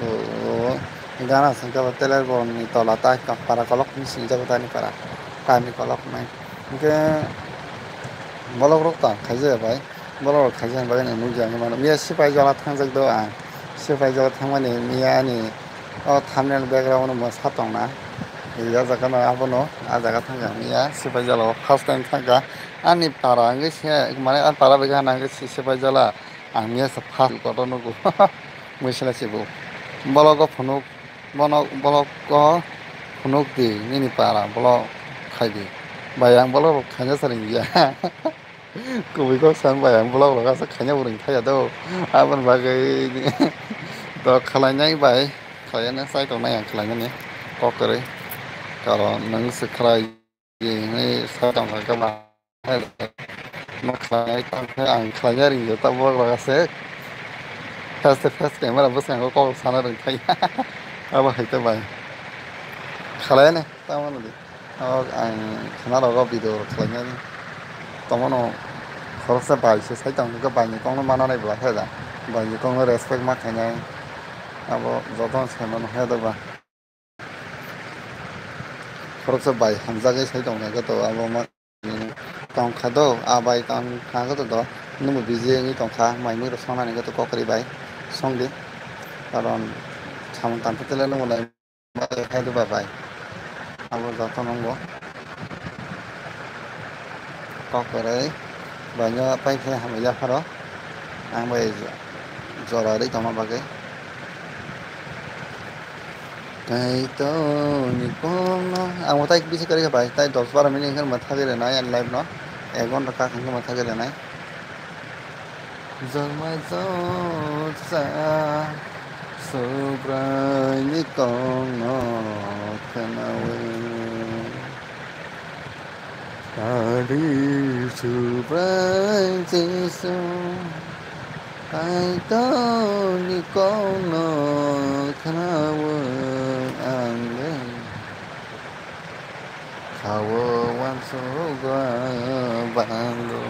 gana sengkhe bo teler borokni tola ta para kolok hinwi swijak ta ani para. Kami kolok nai. Hwnkhe bolok rok ta khaijaya bai. Bolok rok khaijani bagwi nukjagwi mano. Miya sipai jala thangjak do ang. Sipai jala thangmani miya ani o thumbnail background no mwsa tongna. Rijak jagano abono ah jaga thangkha miya sipai jala o first time thangkha. Ani para wngwi se mane ani para bai gana wngwi se sipai jala ang miya se first kotor nugo. Mwisla se bo. Bologo phunuk bono bologo phunuk di nini para bolok khai di. Bai ang bolok rok khaina saring ya. Kubui kok san bai ang vlog rok aswk khaina bo ring thaya do. Aboni bagwi to khlainai bai khlaina sai tongnai ang khlainani kok kwrwi. Karon nwng se khlai hinwi sai tongkha khe ma ma khlainai tang khe ang khlaina ring ya ta vlog rok aswk face to face camera bwskango kok sana ring thaya. Abo hai to bai khlainai tamo nw di. O ang khwna rogo video rok khlainani. Tomono khoroksa bai se sai tong khe bai ni kokno mana nai bwla khe da. Bai ni kokno respect ma khainai. Abo jotono sai mano khe da ba. Khoroksa bai hamjagwi sai tong khe to abo ma tong kha do, a bai tong kha khe to do. Nwngbo busy wngwi tong kha, mai mui rok songnani khe to kok kwrwi bai song di. Karon samung tang khe tele nwngbo nai. Bai hai do ba bai. Abo joto nongo. Kok kwrwi. Bai no pai khe hamya pharo. Ang bai jora rwi tongma bagwi. Kaitor ni kokno. Ang bo tai bisi kwrwi khe bai. Tai dos baro minute wngkhe mwthagwi rwnai ani live no. Ek ghonta kha wngkhe mwthagwi rwnai. Jokma joksa Subraini kokno khnawi. Adi Subrai Jisu, Kaitorni kokno khnawi ang le. Khawo uansukgwi bango.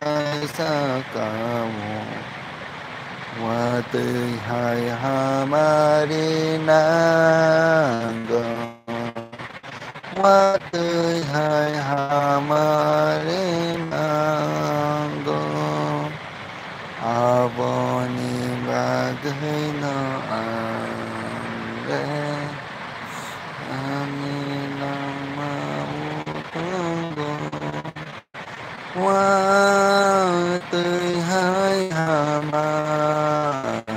Kaisa kamo watwi hai hamari nango, watwi hai hamari nango. Aboni bagwino ang le ani langmao thang Watwi hai hamari,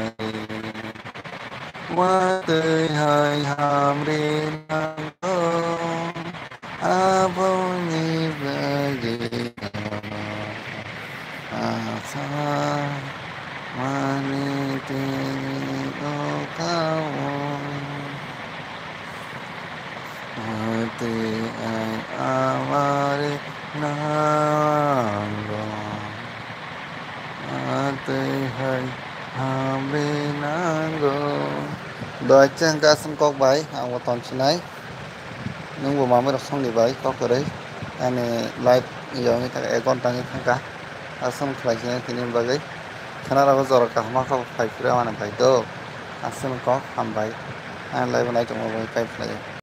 watwi hai hamri nango, aboni bagwi asa mani tini o kao. Watwi hai hamari nango. Watwi hai hamri nango. Doi chang kasung kok bai, ang bo tonsinai. Nung bo mamai rok songni bai kok kwrwi. Ani live yong thangka, ek ghonta wngwi thangka. Aswng khlai sinai tini bagwi. Khana rogo jora kaham kha phai phuru ani bai do. Aswng kok hambai. Ani live nai tongma bai kai phlai.